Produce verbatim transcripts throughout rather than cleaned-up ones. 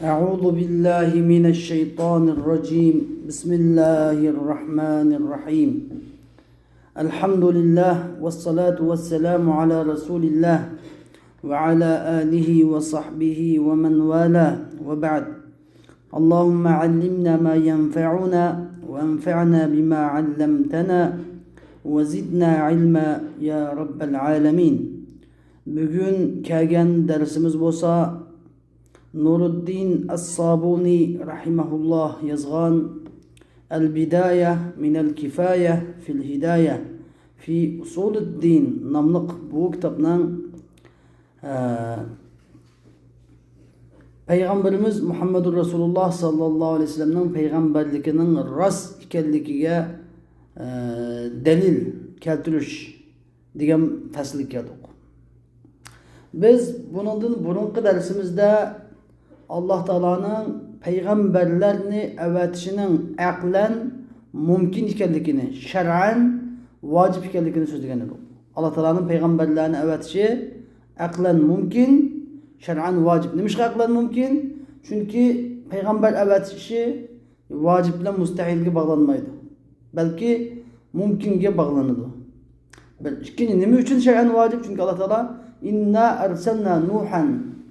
أعوذ بالله من الشيطان الرجيم. بسم الله الرحمن الرحيم. الحمد لله والصلاة والسلام على رسول الله وعلى آله وصحبه ومن والاه، وبعد. اللهم علمنا ما ينفعنا وانفعنا بما علمتنا وزدنا علما يا رب العالمين. بۈگۈن كەلگەن دەرسىمىز بولسا نۇرۇددىن ئەس-سابۇنى رەھىمەھۇللاھ يازغان «ئەل بىدايە مىنەل كىفايە فىل ھىدايە فى ئۇسۇلىددىن» ناملىق بۇ كىتابنىڭ، ئە، پەيغەمبىرىمىز مۇھەممەدۇر رەسۇلۇللاھ ساللاللاھۇ ئەلەيھى ۋەسەللەمنىڭ پەيغەمبەرلىكىنىڭ راست ئىكەنلىكىگە، ئە، دەلىل كەلتۈرۈش دېگەن پەسىلگە كەلدۇق. بىز بۇنىڭدىن بۇرۇنقى دەرسىمىزدە ئاللاھ تائالانىڭ پەيغەمبەرلەرنى ئەۋەتىشىنىڭ ئەقلەن مۇمكىن ئىكەنلىكىنى، شەرئەن ۋاجىپ ئىكەنلىكىنى سۆزلىگەن ئىدۇق. ئاللاھ تائالانىڭ پەيغەمبەرلەرنى ئەۋەتىشى ئەقلەن مۇمكىن، شەرئەن ۋاجىپ. نېمىشقا ئەقلەن مۇمكىن؟ چۈنكى پەيغەمبەر ئەۋەتىشى ۋاجىپ بىلەن مۇستەھىلگە باغلانمايدۇ. بەلكى مۇمكىنگە باغلىنىدۇ. بىر. ئىككىنچى، نېمە ئۈچۈن شەرئەن ۋاجىپ؟ چۈنكى ئاللاھ تائالا «ئىننا ئەرسەلنا نۇھەن»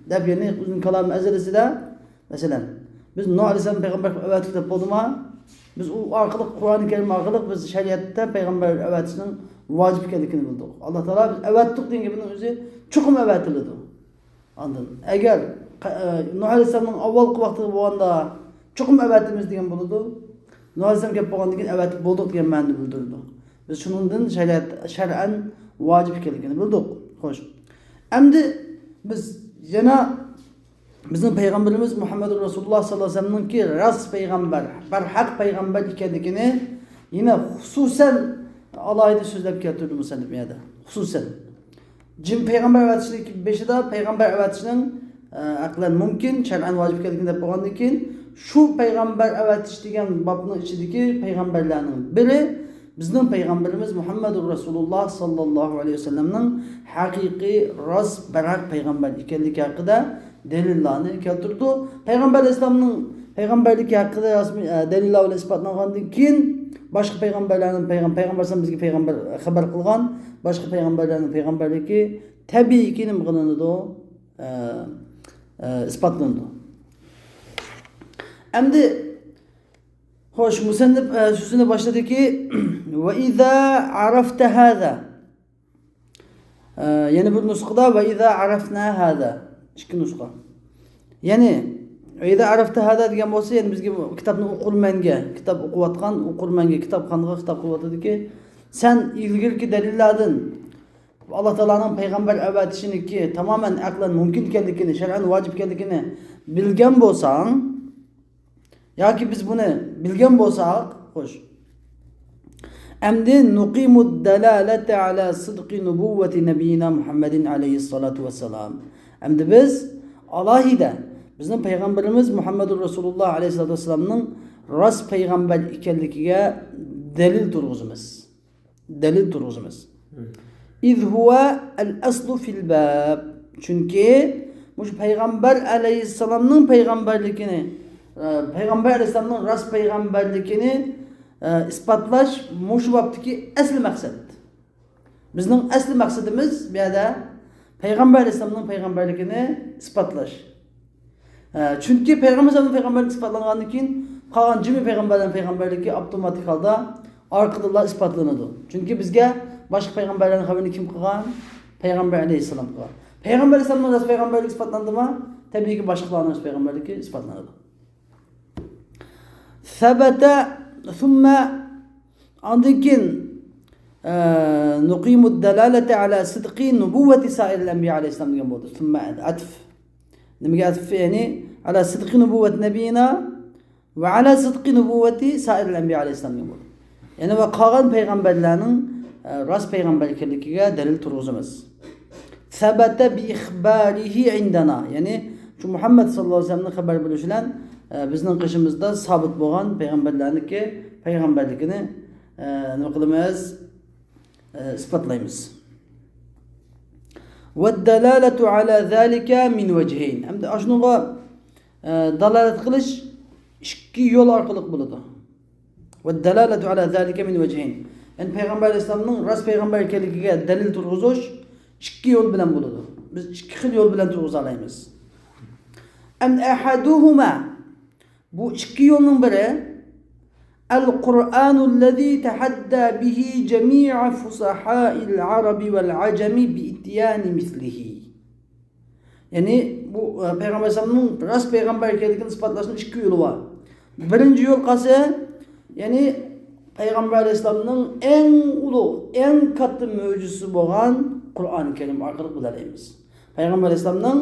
دەپ، يەنى ئۇزۇن كالام ئەزەلىسىدە، مەسىلەن، بىز نۇھ ئەلەيھىسسالام پەيغەمبەر قىلىپ ئەۋەتتۇق دەپ بولدىما؟ بىز ئۇ ئارقىلىق، قۇرئانى كەرىم ئارقىلىق بىز شەرىئەتتە پەيغەمبەر ئەۋەتىشنىڭ ۋاجىپ ئىكەنلىكىنى بىلدۇق. ئاللاھ تائالا «بىز ئەۋەتتۇق» دېگەن گېپىنىڭ ئۆزى چوقۇم ئەۋەتىلىدۇ. ئاندىن ئەگەر قە-، ئە، نۇھ ئەلەيھىسسالامنىڭ ئاۋۋالقى ۋاقتىدا بولغاندا چوقۇم ئەۋەتىمىز دېگەن بولىدۇ. نۇھ ئەلەيھىسسالام كەپ بولغاندىن كېيىن ئەۋەتىپ بولدۇق دېگەن مەنىنى بىلدۈرىدۇ. بىز شۇنىڭدىن شەرىئەت، شەرئەن ۋاجىپ ئىكەنلىكىنى بىلدۇق. خوش. ئەمدى بىز يەنە بىزنىڭ پەيغەمبىرىمىز مۇھەممەدۇر رەسۇلۇللاھ ساللاللاھۇ ئەلەيھى ۋەسەللەمنىڭكى راست پەيغەمبەر، بەرھەق پەيغەمبەر ئىكەنلىكىنى يەنە خۇسۇسەن ئالاھىدە سۆزلەپ كەلتۈردى مۇسەننىپ بۇ يەردە. خۇسۇسەن. جىم پەيغەمبەر ئەۋەتىشنىڭ بېشىدا پەيغەمبەر ئەۋەتىشنىڭ، ئە، ئەقلەن مۇمكىن، شەرئەن ۋاجىپ ئىكەنلىكىنى دەپ بولغاندىن كېيىن، شۇ پەيغەمبەر ئەۋەتىش دېگەن بابنىڭ ئىچىدىكى پەيغەمبەرلەرنىڭ بىرى بىزنىڭ پەيغەمبىرىمىز مۇھەممەدۇر رەسۇلۇللاھ ساللاللاھۇ ئەلەيھى ۋەسەللەمنىڭ ھەقىقىي، راست، بەرھەق پەيغەمبەر ئىكەنلىكى ھەققىدە دەلىللارنى كەلتۈرىدۇ. پەيغەمبەر ئەلەيھىسسالامنىڭ پەيغەمبەرلىكى ھەققىدە رەسمىي، ئە، دەلىللار بىلەن ئىسپاتلانغاندىن كېيىن، باشقا پەيغەمبەرلەرنىڭ پەيغەم-، پەيغەمبەر ئەلەيھىسسالام بىزگە پەيغەمبەر خەۋەر قىلغان باشقا پەيغەمبەرلەرنىڭ پەيغەمبەرلىكى تەبىئىيكى نېمە قىلىنىدۇ؟ ئە، ئە، ئىسپاتلىنىدۇ. ئەمدى، خوش، مۇسەننىپ، ئە، سۆزىنى باشلىدىكى، «ۋە ئىزا ئەرەفتە ھازا». ئە، يەنە بىر نۇسخىدا «ۋە ئىزا ئەرەفنا ھازا». ئىككى نۇسخا. يەنى، «ۋە ئىزا ئەرەفتە ھازا» دېگەن بولسا، يەنى بىزگە بۇ كىتابنى ئوقۇرمەنگە، كىتاب ئوقۇۋاتقان ئوقۇرمەنگە، كىتابخانغا خىتاب قىلىۋاتىدۇكى، سەن ئىلگىرىكى دەلىللاردىن، ئاللاھ تائالانىڭ پەيغەمبەر ئەۋەتىشىنىڭكى تامامەن ئەقلەن مۇمكىن ئىكەنلىكىنى، شەرئەن ۋاجىپ ئىكەنلىكىنى بىلگەن بولساڭ، ياكى بىز بۇنى بىلگەن بولساق، خوش. ئەمدى نۇقىمۇد دالالەتە ئەلا سىدقى نۇبۇۋۋەتى نەبىييىنا مۇھەممەدىن ئەلەيھىسسالاتۇ ۋەسسالام. ئەمدى بىز ئالاھىدە بىزنىڭ پەيغەمبىرىمىز مۇھەممەدۇر رەسۇلۇللاھ ئەلەيھىسسالاتۇ ۋەسسالامنىڭ راست پەيغەمبەر ئىكەنلىكىگە دەلىل تۇرغۇزىمىز. دەلىل تۇرغۇزىمىز. مم. «ئىز ھۇۋە ئەل ئەسلۇ فىل باب». چۈنكى مۇشۇ پەيغەمبەر ئەلەيھىسسالامنىڭ پەيغەمبەرلىكىنى، ئە، پەيغەمبەر ئەلەيھىسسالامنىڭ راست پەيغەمبەرلىكىنى، ئە، ئىسپاتلاش مۇشۇ بابتىكى ئەسلى مەقسەت. بىزنىڭ ئەسلى مەقسىتىمىز بۇ يەردە پەيغەمبەر ئەلەيھىسسالامنىڭ پەيغەمبەرلىكىنى ئىسپاتلاش. ئە، چۈنكى پەيغەمبەر ئەلەيھىسسالامنىڭ پەيغەمبەرلىكى ئىسپاتلانغاندىن كېيىن، قالغان جىمى پەيغەمبەرلەرنىڭ پەيغەمبەرلىكى ئاپتوماتىك ھالدا ئارقىدىنلا ئىسپاتلىنىدۇ. چۈنكى بىزگە باشقا پەيغەمبەرلەرنىڭ خەۋىرىنى كىم قىلغان؟ پەيغەمبەر ئەلەيھىسسالام قىلغان. پەيغەمبەر ئەلەيھىسسالامنىڭ راست پەيغەمبەرلىكى ئىسپاتلاندىمۇ؟ تەبىئىيكى، باشقىلارنىڭ راست پەيغەمبەرلىكى ئىسپاتلىنىدۇ. ثبت ثم، ئاندىن كېيىن، ئە، نۇقىمۇد دالالەتە ئەلا سىدقى نۇبۇۋۋەتى سائىرىل ئەنبىيا ئەلەيھىسسالام دېگەن بولدى. ثم ئەتف. نېمىگە ئەتف؟ يەنى ئەلا سىدقى نۇبۇۋۋەتى نەبىييىنا ۋە ئەلا سىدقى نۇبۇۋۋەتى سائىرىل ئەنبىيا ئەلەيھىسسالام دېگەن بولدى. يەنى ۋە قالغان پەيغەمبەرلەرنىڭ، ئە، راست پەيغەمبەر ئىكەنلىكىگە دەلىل تۇرغۇزىمىز. ثبت بإخباره عندنا، يەنى شۇ مۇھەممەد ساللاللاھۇ ئەلەيھى ۋەسەللەمنىڭ خەۋەر بېرىشى بىلەن، ئە، بىزنىڭ قېشىمىزدا سابىت بولغان پەيغەمبەرلەرنىڭكى پەيغەمبەرلىكىنى، ئە، نېمە قىلىمىز؟ ئە، ئىسپاتلايمىز. والدلالة على ذلك من وجهين. ئەمدى ئاشۇنىڭغا، ئە، دالالەت قىلىش ئىككى يول ئارقىلىق بولىدۇ. والدلالة على ذلك من وجهين. يەنى پەيغەمبەر ئەلەيھىسسالامنىڭ راست پەيغەمبەر ئىكەنلىكىگە دەلىل تۇرغۇزۇش ئىككى يول بىلەن بولىدۇ. بىز ئىككى خىل يول بىلەن تۇرغۇزالايمىز. أن أحدهما، بۇ ئىككى يولنىڭ بىرى، القرآن الذي تحدى به جميع فصحاء العرب والعجم بإتيان مثله. يەنى بۇ، ئە، پەيغەمبەر ئەلەيھىسسالامنىڭ راست پەيغەمبەر ئىكەنلىكىنى ئىسپاتلاشنىڭ ئىككى يولى بار. بىرىنچى يول قايسى؟ يەنى پەيغەمبەر ئەلەيھىسسالامنىڭ ئەڭ ئۇلۇغ، ئەڭ كاتتا مۆجىزىسى بولغان قۇرئان كەرىم ئارقىلىق بىلەلەيمىز. پەيغەمبەر ئەلەيھىسسالامنىڭ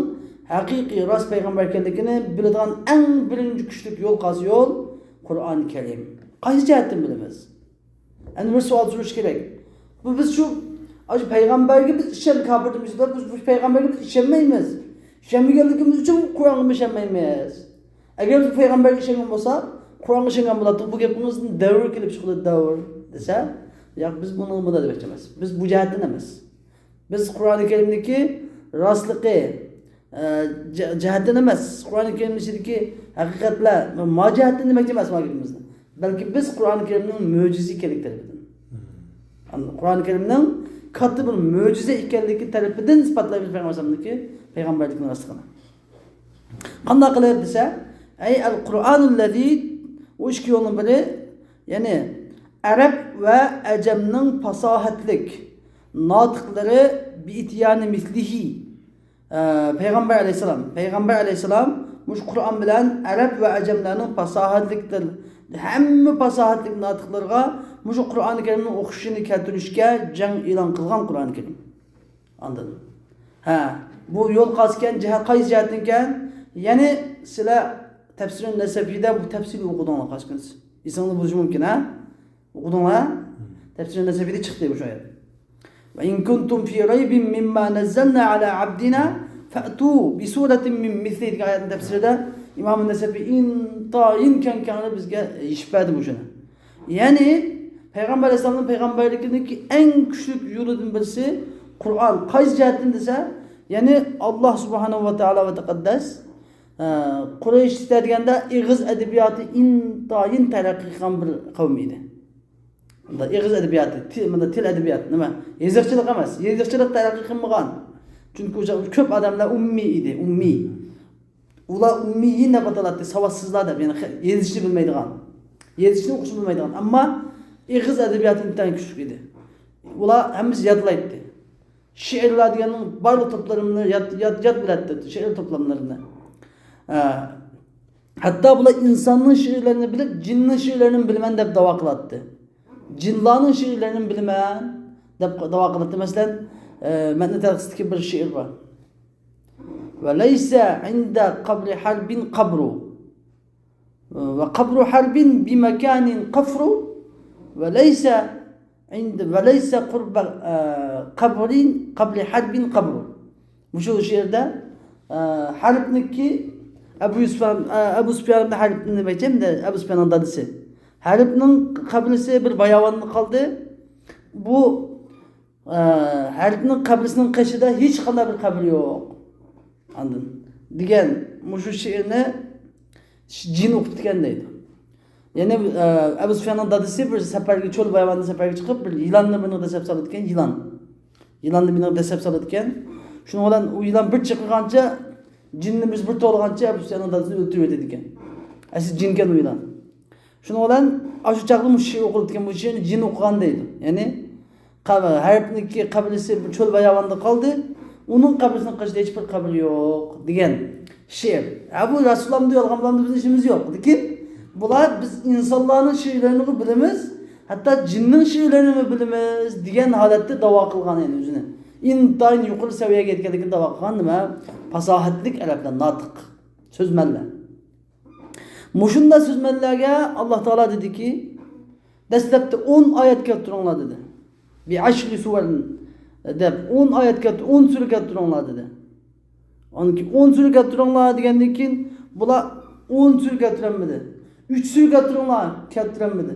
ھەقىقىي راست پەيغەمبەر ئىكەنلىكىنى بىلىدىغان ئەڭ بىرىنچى كۈچلۈك يول قايسى يول؟ قۇرئان كەرىم. قايسى جەھەتتىن بىلىمىز؟ ئەنە بىر سوئال سورىشى كېرەك. بۇ بىز شۇ، ئاشۇ پەيغەمبەرگە بىز ئىشەن، كاپىر دېمەيمىز، بىز بۇ پەيغەمبەرگە بىز ئىشەنمەيمىز. ئىشەنمىگەنلىكىمىز ئۈچۈن قۇرئانغىمۇ ئىشەنمەيمىز. ئەگەر بىز پەيغەمبەرگە ئىشەنگەن بولساق، قۇرئانغا ئىشەنگەن بولاتتۇق. بۇ گېپىڭىزدىن دەۋر كېلىپ چىقىدۇ، دەۋر، دېسە، ياق، بىز بۇنىڭغا مۇنداق دېمەكچى ئەمەس. بىز بۇ جەھەتتىن ئەمەس. بىز قۇرئانى كەرىمدىكى راستلىقى، ئە، جە-، جەھەتتىن ئەمەس، قۇرئانى كەرىمنىڭ ئىچىدىكى ھەقىقەتلەر، ما جەھەتتىن دېمەكچى ئەمەس ما گېپىمىزنى. بەلكى بىز قۇرئانى كەرىمنىڭ مۆجىزە ئىكەنلىكى تەرىپىدىن. ئاندىن قۇرئانى كەرىمنىڭ كاتتا بىر مۆجىزە ئىكەنلىكى تەرىپىدىن ئىسپاتلايمىز پەيغەمبەر ئەلەيھىسسالامنىڭكى پەيغەمبەرلىكىنىڭ راستلىقىنى. قانداق قىلىپ دېسە، ئەي ئەل قۇرئانۇللەزى، ئۇ ئىككى يولنىڭ بىرى، يەنى ئەرەب ۋە ئەجەمنىڭ پاساھەتلىك ناتىقلىرى بىئتىيانى مىسلىھى، ئە، پەيغەمبەر ئەلەيھىسسالام، پەيغەمبەر ئەلەيھىسسالام مۇشۇ قۇرئان بىلەن ئەرەب ۋە ئەجەملەرنىڭ پاساھەتلىك تىل، ھەممە پاساھەتلىك ناتىقلىرىغا مۇشۇ قۇرئانى كەرىمنى ئوقۇشىنى كەلتۈرۈشكە جەڭ ئېلان قىلغان قۇرئانى كەرىم. ئاندىن، ھە، بۇ يول قايسىكەن، جەھەت قايسى جەھەتتىنكەن؟ يەنى سىلەر تەپسىرى نەسەفىدە بۇ تەپسىرنى ئوقۇدۇڭلار قايسى كۈنى. ئېسىڭلار بولۇشى مۇمكىن، ھە؟ ئوقۇدۇڭلار، ھە؟ تەپسىرى نەسەفىدە چىقتى بۇ ئايەت. وإن كنتم في ريب مما نزلنا على عبدنا فأتوا بسورة من مثله دېگەن ئايەتنىڭ تەپسىرىدە ئىمام نەسەفى ئىنتايىن كەڭ كەڭرى بىزگە يېشىپ بەردى مۇشۇنى. يەنى پەيغەمبەر ئەلەيھىسسالامنىڭ پەيغەمبەرلىكىنىڭكى ئەڭ كۈچلۈك يولىدىن بىرسى قۇرئان. قايسى جەھەتتىن دېسە، يەنى ئاللا سۇبھانەھۇ ۋە تائالا ۋە تەقەددەس، ئە، قۇرەيشلەر دېگەندە ئېغىز ئەدەبىياتى ئىنتايىن تەرەققىي قىلغان بىر قەۋم ئىدى. بۇنداق ئېغىز ئەدەبىياتى، تىل، بۇنداق تىل ئەدەبىياتى نېمە؟ يېزىقچىلىق ئەمەس، يېزىقچىلىق تەرەققىي قىلمىغان. چۈنكى ئۇ چاغدا كۆپ ئادەملەر ئۇممىي ئىدى، ئۇممىي. ئۇلار ئۇممىيين دەپ ئاتىلاتتى، ساۋاتسىزلار دەپ، يەنى خە-، يېزىشنى بىلمەيدىغان، يېزىشنى ئوقۇشنى بىلمەيدىغان. ئەمما ئېغىز ئەدەبىياتى ئىنتايىن كۈچلۈك ئىدى. ئۇلار ھەممىسى يادلايتتى. شېئىرلار دېگەننىڭ بارلىق توپلىرىنى ياد، ياد، ياد بىلەتتى، شېئىر توپلاملىرىنى. ئە، ھەتتا بۇلار ئىنساننىڭ شېئىرلىرىنى بىلىپ، جىننىڭ شېئىرلىرىنىمۇ بىلىمەن دەپ داۋا قىلاتتى. جىنلارنىڭ شېئىرلىرىنىمۇ بىلىمەن دەپ داۋا قىلاتتى. مەسىلەن، ئە، مەتنى تەلخىستىكى بىر شېئىر بار. وليس عند قبر حرب قبر، وقبر حرب بمكان قفر، وليس عند، وليس قرب، ئە، قبر، قبر حرب قبر. مۇشۇ شېئىردە، ئە، ھەربنىڭكى ئەبۇ يۈسۈپ، ئە، ئەبۇ سۇپيان ئىبن ھەربنى دېمەكچى، ئەبۇ سۇپياننىڭ دادىسى. ھەربنىڭ قەبرىسى بىر باياۋاندا قالدى. بۇ ئە، ھەربنىڭ قەبرىسىنىڭ قېشىدا ھېچقانداق بىر قەبرە يوق. ئاندىن دېگەن مۇشۇ شېئىرنى ش-، جىن ئوقۇپتىكەن دەيدۇ. يەنى، ئە، ئەبۇ سۇفياننىڭ دادىسى بىر سەپەرگە، چۆل باياۋاندا سەپەرگە چىقىپ، بىر يىلاننى بىرنى دەسسەپ سالىدىكەن، يىلان. يىلاننى بىرنى دەسسەپ سالىدىكەن. شۇنىڭ بىلەن ئۇ يىلان بىر چېقىغانچە، جىننى بىر، بىر توۋلىغانچە ئەبۇ سۇفياننىڭ دادىسىنى ئۆلتۈرۈۋېتىدىكەن. ئەسلى جىنكەن ئۇ يىلان. شۇنىڭ بىلەن ئاشۇ چاغدا مۇشۇ شېئىر ئوقۇلىدىكەن، بۇ شېئىرنى جىن ئوقۇغان دەيدۇ. يەنى قەب-، ھەربنىڭكى قەبرىسى چۆل باياۋاندا قالدى، ئۇنىڭ قەبرىسىنىڭ قېشىدا ھېچبىر قەبرە يوق دېگەن شېئىر. ھە، بۇ راستلامدۇ، يالغانلامدۇ بىزنىڭ ئىشىمىز يوق. لېكىن بۇلار بىز ئىنسانلارنىڭ شېئىرلىرىنىمۇ بىلىمىز، ھەتتا جىننىڭ شېئىرلىرىنىمۇ بىلىمىز دېگەن ھالەتتە داۋا قىلغان يەنى ئۆزىنى. ئىنتايىن يۇقىرى سەۋىيەگە يەتكەنلىكىنى داۋا قىلغان نېمە؟ پاساھەتلىك ئەرەبلەر، ناتىق، سۆزمەنلەر. مۇشۇنداق سۆزمەنلەرگە ئاللا تائالا دېدىكى، دەسلەپتە ئون ئايەت كەلتۈرۈڭلار دېدى. بىئەشرى سۇۋەر دەپ ئون ئايەت كەلتۈر-، ئون سۈرە كەلتۈرۈڭلار دېدى. ئاندىن كېيىن ئون سۈرە كەلتۈرۈڭلار دېگەندىن كېيىن بۇلار ئون سۈرە كەلتۈرەلمىدى. ئۈچ سۈرە كەلتۈرۈڭلار، كەلتۈرەلمىدى.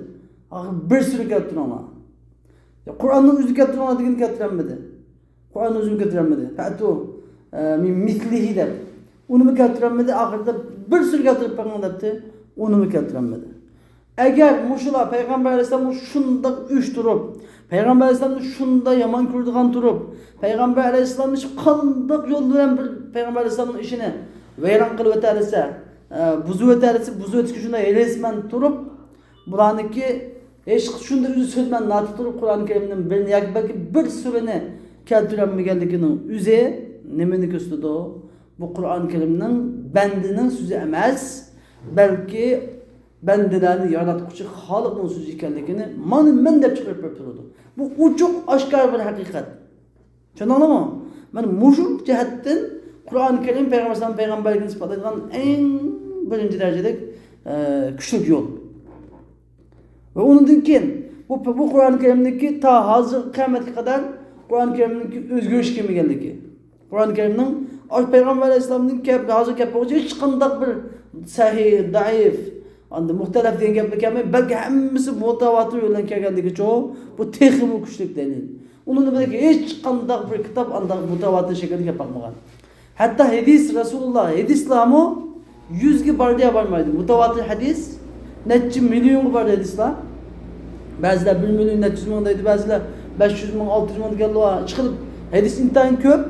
ئاخىر بىر سۈرە كەلتۈرۈڭلار. يا قۇرئاننىڭ ئۆزىنى كەلتۈرۈڭلار دېگەندە كەلتۈرەلمىدى. قۇرئاننىڭ ئۆزىنى كەلتۈرەلمىدى. فەئتۇ، ئە، مىن مىسلىھى دەپ. ئۇنىمۇ كەلتۈرەلمىدى. ئاخىرىدا بىر سۈرە كەلتۈرۈپ بېقىڭ دەپتى، ئۇنىمۇ كەلتۈرەلمىدى. ئەگەر مۇشۇلار پەيغەمبەر ئەلەيھىسسالامنى شۇنداق ئۆچ تۇرۇپ، پەيغەمبەر ئەلەيھىسسالامنى شۇنداق يامان كۆرىدىغان تۇرۇپ، پەيغەمبەر ئەلەيھىسسالامنى ھېچقانداق يول بىلەن بىر پەيغەمبەر ئەلەيھىسسالامنىڭ ئىشىنى ۋەيران قىلىۋېتەلىسە، ئە، بۇزۇۋېتەلىسە، بۇزۇۋېتىشكە شۇنداق ھېرىسمەن تۇرۇپ، بۇلارنىڭكى ھېچ شۇنداق ئۆزى سۆزلىمەي ناتىق تۇرۇپ، قۇرئان كەرىمدىن بىرنى ياكى بەلكى بىر سۈرىنى كەلتۈرەلمىگەنلىكىنىڭ ئۆزى نېمىنى كۆرسىتىدۇ؟ بۇ قۇرئان كەرىمنىڭ بەندىنىڭ سۆزى ئەمەس، بەلكى بەندىلەرنى ياراتقۇچى خالىقنىڭ سۆزى ئىكەنلىكىنى مانا مەن دەپ چىقىرىپ بېرىپ تۇرىدۇ. بۇ ئوچۇق ئاشكارا بىر ھەقىقەت. چۈشەندىڭلارمۇ؟ مانا مۇشۇ جەھەتتىن قۇرئان كەرىم پەيغەمبەر ئەلەيھىسسالام پەيغەمبەرلىكىنى ئىسپاتلايدىغان ئەڭ بىرىنچى دەرىجىلىك، ئە، كۈچلۈك يول. ۋە ئۇنىڭدىن كېيىن بۇ، بۇ قۇرئان كەرىمنىڭكى تا ھازىر قىيامەتكە قەدەر قۇرئان كەرىمنىڭكى ئۆزگىرىشى كەلمىگەنلىكى. قۇرئان كەرىمنىڭ ئاشۇ پەيغەمبەر ئەلەيھىسسالامدىن كەپ، ھازىر كەپ بولغۇچە ھېچقانداق بىر سەھىھ، زەئىپ، ئاندىن مۇختەلەف دېگەن گەپلەر كەلمەي، بەلكى ھەممىسى مۇتەۋاتىر يولدىن كەلگەنلىكىچۇ، بۇ تېخىمۇ كۈچلۈك دەلىل. ئۇنىڭدىن بېرى ھېچقانداق بىر كىتاب ئانداق مۇتەۋاتىر شەكىلدە كەپ باقمىغان. ھەتتا ھەدىس، رەسۇلۇللا ھەدىسلارمۇ يۈزگە بارىدۇ يا بارمايدۇ. مۇتەۋاتىر ھەدىس نەچچە مىليونغا بارىدۇ ھەدىسلار. بەزىلەر بىر مىليون نەچچە يۈز مىڭ دەيدۇ، بەزىلەر بەش يۈز مىڭ، ئالتە يۈز مىڭ دېگەنلەر بار. ئىشقىلىپ ھەدىس ئىنتايىن كۆپ.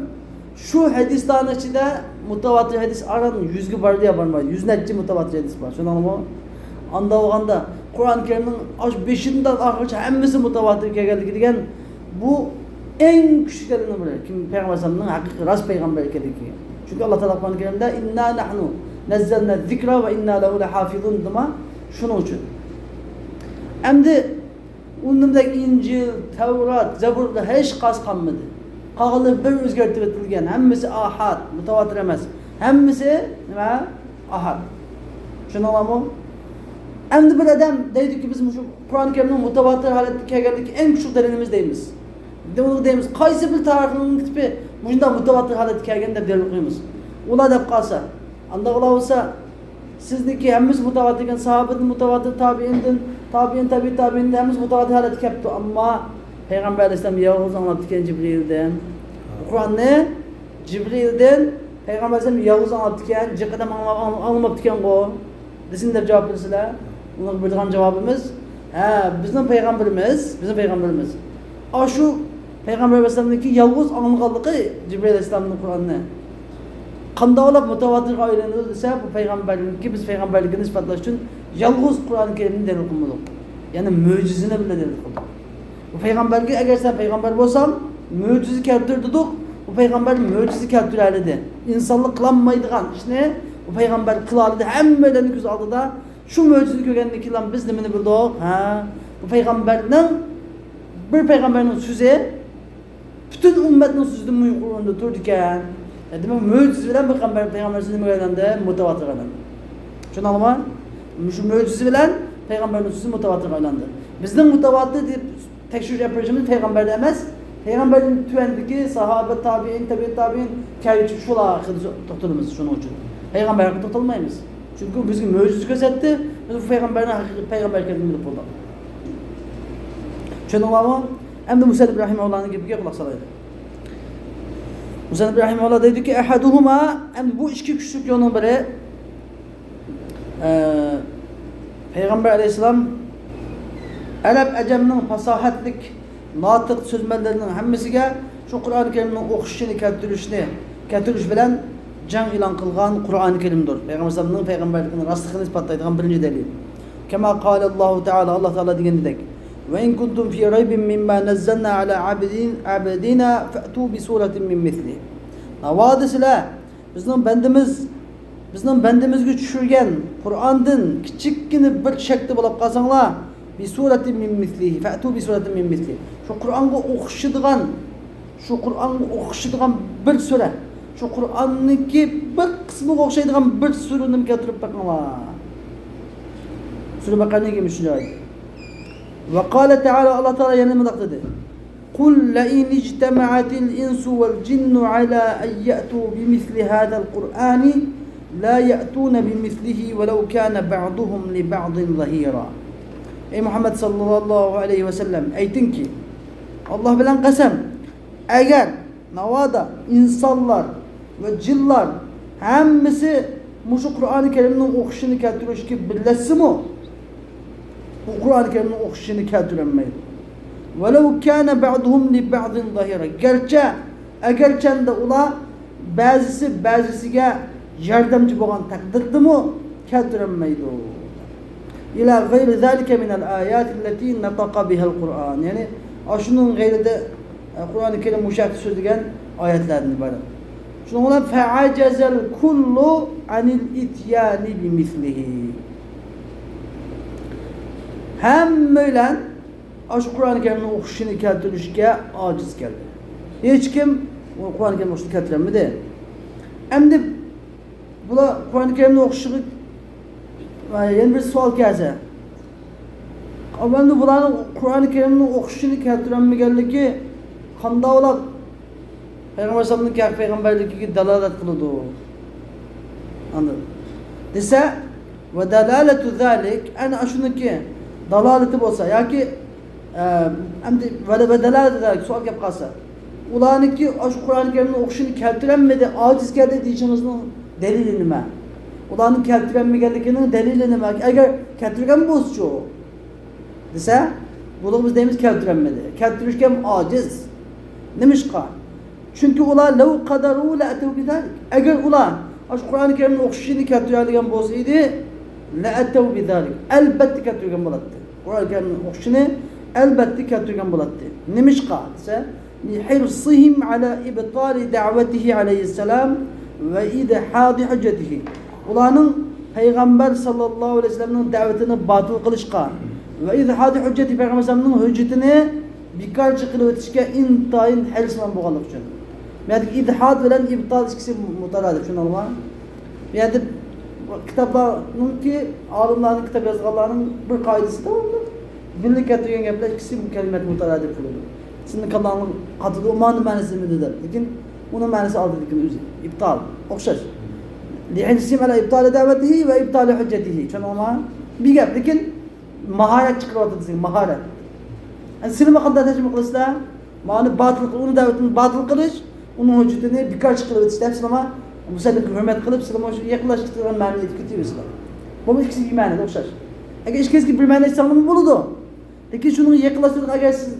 شۇ ھەدىسلارنىڭ ئىچىدە مۇتەۋاتىر ھەدىس ئاران يۈزگە بارىدۇ يا بارمايدۇ. يۈز نەچچە مۇتەۋاتىر ھەدىس بار. شۇنداقمۇ؟ ئاندا بولغاندا قۇرئان كەرىمنىڭ ئاش بېشىدىن ئاخىرىغىچە ھەممىسى مۇتەۋاتىر كەلگەنلىكى دېگەن بۇ ئەڭ كۈچلۈك دەلىلنىڭ بىرى. كىم؟ پەيغەمبەر ئەلەيھىسسالامنىڭ ھەقىقىي راست پەيغەمبەر ئىكەنلىكى. چۈنكى ئاللا تائالا قۇرئان كەرىمدە «ئىننا نەھنۇ نەززەلنە زىكرا ۋە ئىننا لەھۇ لەھافىزۇن» دېدىما؟ شۇنىڭ ئۈچۈن. ئەمدى ئۇندىن بېرى ئىنجىل، تەۋرات، زەبۇردا ھېچ قايسى قالمىدى. قالغانلىرى بىر ئۆزگەرتىۋېتىلگەن، ھەممىسى ئاھاد، مۇتەۋاتىر ئەمەس. ھەممىسى نېمە؟ ئاھاد. چۈشەندىڭلارمۇ؟ ئەمدى بىر ئادەم دەيدۇكى، بىز مۇشۇ قۇرئان كەرىمنىڭ مۇتەۋاتىر ھالەتتە كەلگەنلىكى ئەڭ كۈچلۈك دەلىلىمىز دەيمىز. ئۇنىڭغا دەيمىز، قايسى بىر تارىخنىڭ كىتابى مۇشۇنداق مۇتەۋاتىر ھالەتتە كەلگەن دەپ دەلىل قويىمىز. ئۇلار دەپ قالسا، ئانداق ئۇلار بولسا، سىزنىڭكى ھەممىسى مۇتەۋاتىر ئىكەن، ساھابىدىن مۇتەۋاتىر، تابىئىندىن، تابىئىن، تەبىئىي تابىئىندىن ھەممىسى مۇتەۋاتىر ھالەتتە كەپتۇ. ئەمما پەيغەمبەر ئەلەيھىسسالام يالغۇز ئاڭلاپتىكەن جىبرىلدىن. بۇ قۇرئاننى جىبرىلدىن پەيغەمبەر ئەلەيھىسسالام يالغۇز ئاڭلاپتىكەن، جىق ئادەم ئاڭلا-، ئاڭ-، ئاڭلىماپتىكەنغۇ دېسىن دەپ جاۋاب بېرىسىلەر. ئۇنىڭغا بېرىدىغان جاۋابىمىز، ھە، بىزنىڭ پەيغەمبىرىمىز، بىزنىڭ پەيغەمبىرىمىز ئاشۇ پەيغەمبەر ئەلەيھىسسالامنىڭكى يالغۇز ئاڭلىغانلىقى جىبرىل ئەلەيھىسسالامنىڭ قۇرئاننى قانداقلاپ مۇتەۋاتىرغا ئايلىنىدۇ دېسە، بۇ پەيغەمبەرنىڭكى، بىز پەيغەمبەرلىكىنى ئىسپاتلاش ئۈچۈن يالغۇز قۇرئان كەرىمنى دەلىل قىلمىدۇق. يەنى مۆجىزىنى بىلەن دەلىل قىلدۇق. بۇ پەيغەمبەرگە، ئەگەر سەن پەيغەمبەر بولساڭ، مۆجىزە كەلتۈر دېدۇق. بۇ پەيغەمبەر مۆجىزە كەلتۈرەلىدى. ئىنسانلار قىلالمايدىغان ئىشنى بۇ پەيغەمبەر قىلالىدى. ھەممەيلەننىڭ كۆز ئالدىدا شۇ مۆجىزىنى كۆرگەندىن كېيىن بىز نېمىنى بىلدۇق؟ ھە؟ بۇ پەيغەمبەرنىڭ، بىر پەيغەمبەرنىڭ سۆزى پۈتۈن ئۈممەتنىڭ سۆزىدىنمۇ يۇقىرى ئورۇندا تۇرىدىكەن. دېمەك، مۆجىزە بىلەن پەيغەمبەر، پەيغەمبەر سۆزى نېمىگە ئايلاندى؟ مۇتەۋاتىرغا ئايلاندى. چۈشەندىڭلارمۇ؟ شۇ مۆجىزە بىلەن پەيغەمبەرنىڭ سۆزى مۇتەۋاتىرغا ئايلاندى. بىزنىڭ مۇتەۋاتىر دەپ تەكشۈرۈش ئەپەرىشىمىز پەيغەمبەردە ئەمەس، پەيغەمبەردىن تۆۋەندىكى ساھابە، تابىئىن، تەبىئىت تابىئىن، كەلگۈچى شۇلار ھەققىدە توختىلىمىز. شۇنىڭ ئۈچۈن پەيغەمبەر ھەققىدە توختالمايمىز. چۈنكى ئۇ بىزگە مۆجىزە كۆرسەتتى، بىز بۇ پەيغەمبەرنىڭ ھەقىقىي پەيغەمبەر ئىكەنلىكىنى بىلىپ بولدۇق. چۈشەندىڭلارمۇ؟ ئەمدى مۇسەننىپ رەھىمەھۇللانىڭ گېپىگە قۇلاق سالايلى. مۇسەننىپ رەھىمەھۇللا دەيدۇكى، ئەھەدۇھۇما، ئەمدى بۇ ئىككى كۈچلۈك يولنىڭ بىرى، ئە، پەيغەمبەر ئەلەيھىسسالام ئەرەب ئەجەمنىڭ پاساھەتلىك ناتىق سۆزمەنلىرىنىڭ ھەممىسىگە شۇ قۇرئان كەرىمنىڭ ئوقۇشىنى، كەلتۈرۈشىنى، كەلتۈرۈش بىلەن جەڭ ئېلان قىلغان قۇرئان كەرىمدۇر. پەيغەمبەر ئەلەيھىسسالامنىڭ پەيغەمبەرلىكىنى راستلىقىنى ئىسپاتلايدىغان بىرىنچى دەلىل. كما قال الله تعالى، ئاللا تائالا دېگىنىدەك، وإن كنتم في ريب مما نزلنا على عبدين-، عبدنا فأتوا بسورة من مثله. ناۋادا سىلەر بىزنىڭ بەندىمىز، بىزنىڭ بەندىمىزگە چۈشۈرگەن قۇرئاندىن كىچىككىنە بىر شەكتە بولاپ قالساڭلار، بىسۇرەتىن مىن مىسلىھى، فەتۇ بىسۇرەتىن مىن مىسلىھى. شۇ قۇرئانغا ئوخشىدىغان، شۇ قۇرئانغا ئوخشىدىغان بىر سۈرە، شۇ قۇرئاننىڭكى بىر قىسمىغا ئوخشايدىغان بىر سۈرىنى كەلتۈرۈپ بېقىڭلار. سۈرە بەقەرىنىڭ يىگىرمە ئۈچىنچى ئايىتى. ۋە قالە تەئالا، ئاللا تائالا يەنە مۇنداق دېدى. قل لئن اجتمعت الإنس والجن على أن يأتوا بمثل هذا القرآن لا يأتون بمثله ولو كان بعضهم لبعض ظهيرا. ئەي مۇھەممەد ساللاللاھۇ ئەلەيھى ۋەسەللەم، ئېيتىڭكى، ئاللا بىلەن قەسەم، ئەگەر ناۋادا ئىنسانلار ۋە جىنلار ھەممىسى مۇشۇ قۇرئانى كەرىمنىڭ ئوقۇشىنى كەلتۈرۈشكە بىرلەشسىمۇ، ئۇ قۇرئانى كەرىمنىڭ ئوقۇشىنى كەلتۈرەلمەيدۇ. ولو كان بعضهم لبعض ظهيرا. گەرچە، ئەگەرچەندە ئۇلار بەزىسى بەزىسىگە ياردەمچى بولغان تەقدىردىمۇ كەلتۈرەلمەيدۇ. إلى غير ذلك من الآيات التي نطق بها القرآن. يەنى، ئاشۇنىڭ غەيرىدە، ئە، قۇرئانى كەرىم مۇشۇ ھەقتە سۆزلىگەن ئايەتلەردىن ئىبارەت. شۇنىڭ بىلەن فعجز الكل عن الإتيان بمثله. ھەممەيلەن ئاشۇ قۇرئانى كەرىمنى ئوقۇشىنى كەلتۈرۈشكە ئاجىز كەلدى. ھېچكىم قۇرئانى كەرىمنى ئوقۇشنى كەلتۈرەلمىدى. ئەمدى بۇلار قۇرئانى كەرىمنى ئوقۇشىغا، يەنە بىر سوئال كەلسە، ئەمدى بۇلارنىڭ قۇرئانى كەرىمنى ئوقۇشىنى كەلتۈرەلمىگەنلىكى قانداق بولۇپ پەيغەمبەر ئەلەيھىسسالامنىڭ ھەق پەيغەمبەرلىكىگە دالالەت قىلىدۇ؟ ئاندىن دېسە، ودلالة ذلك، ئەنە ئاشۇنىڭكى دالالىتى بولسا ياكى، ئە، ئەمدى ۋە، ودلالة ذلك، سوئال كەپ قالسا، ئۇلارنىڭكى ئاشۇ قۇرئانى كەرىمنى ئوقۇشىنى كەلتۈرەلمىدى، ئاجىز كەلدى دېيىشىڭىزنىڭ دەلىلى نېمە؟ ئۇلارنىڭ كەلتۈرەلمىگەنلىكىنىڭ دەلىلى نېمە؟ ئەگەر كەلتۈرگەن بولسىچۇ؟ دېسە، بۇنىڭغا بىز دەيمىز كەلتۈرەلمىدى. كەلتۈرۈشكە ھەم ئاجىز. نېمىشقا؟ چۈنكى ئۇلار لو قەدەرۇ لەئەتەۋ بىزالىك. ئەگەر ئۇلار ئاشۇ قۇرئانى كەرىمنى ئوقۇشىنى كەلتۈرەلىگەن بولسا ئىدى، لەئەتەۋ بىزالىك. ئەلبەتتە كەلتۈرگەن بولاتتى. قۇرئانى كەرىمنى ئوقۇشىنى ئەلبەتتە كەلتۈرگەن بولاتتى. نېمىشقا؟ دېسە، لحرصهم على إبطال دعوته عليه السلام وإدحاض حجته. ئۇلارنىڭ پەيغەمبەر ساللاللاھۇ ئەلەيھى ۋەسەللەمنىڭ دەۋىتىنى باتىل قىلىشقا ۋە ئىدھادى ھۆججەتى، پەيغەمبەر ئەلەيھىسسالامنىڭ ھۆججىتىنى بىكارچى قىلىۋېتىشكە ئىنتايىن ھەرىسمەن بولغانلىقى ئۈچۈن. بۇ يەردىكى ئىدھاد بىلەن ئىبتال ئىككىسى مۇتارادىپ، چۈشىنىڭلارمۇ؟ بۇ يەردە كىتابلارنىڭكى، ئالىملارنىڭ كىتاب يازغانلارنىڭ بىر قائىدىسى داۋاملىق بىللە كەلتۈرگەن گەپلەر ئىككىسى بۇ كەلىمەت مۇتارادىپ قىلىدۇ. سىزنىڭ كاللاڭلار قاتىدۇ، مانا مەنىسى نېمىدە دەپ. لېكىن ئۇنىڭ مەنىسى ئالدىدىكىنى ئۆزى. ئىبتال. ئوخشاش. لىھىرسىم ئەلە ئىبتالى دەۋەتىھى ۋە ئىبتالى ھۆججەتىھى. چۈشەندىڭلارمۇ؟ بىر گەپ. لېكىن ماھارەت چىقىرىۋاتىدۇ دېسەك، ماھارەت. ئەنە سىلىمۇ قانداق تەرجىمە قىلىسىلەر؟ مانا باتىل، ئۇنى دەۋەتىنى باتىل قىلىش، ئۇنىڭ ھۆججىتىنى بىكارچى قىلىۋېتىش دەپ سىلىمۇ مۇسەننىپكە ھۆرمەت قىلىپ، سىلىمۇ شۇ يېقىنلاشتۇرغان مەنىنى ئېيتىپ كېتىۋېرىسىلەر. بۇمۇ ئىككىسى بىر مەنىدە ئوخشاش. ئەگەر ئىككىسىگە بىر مەنە ئېيتساڭلارمۇ بولىدۇ. لېكىن شۇنىڭ يېقىنلاشتۇرغان، ئەگەر سىز،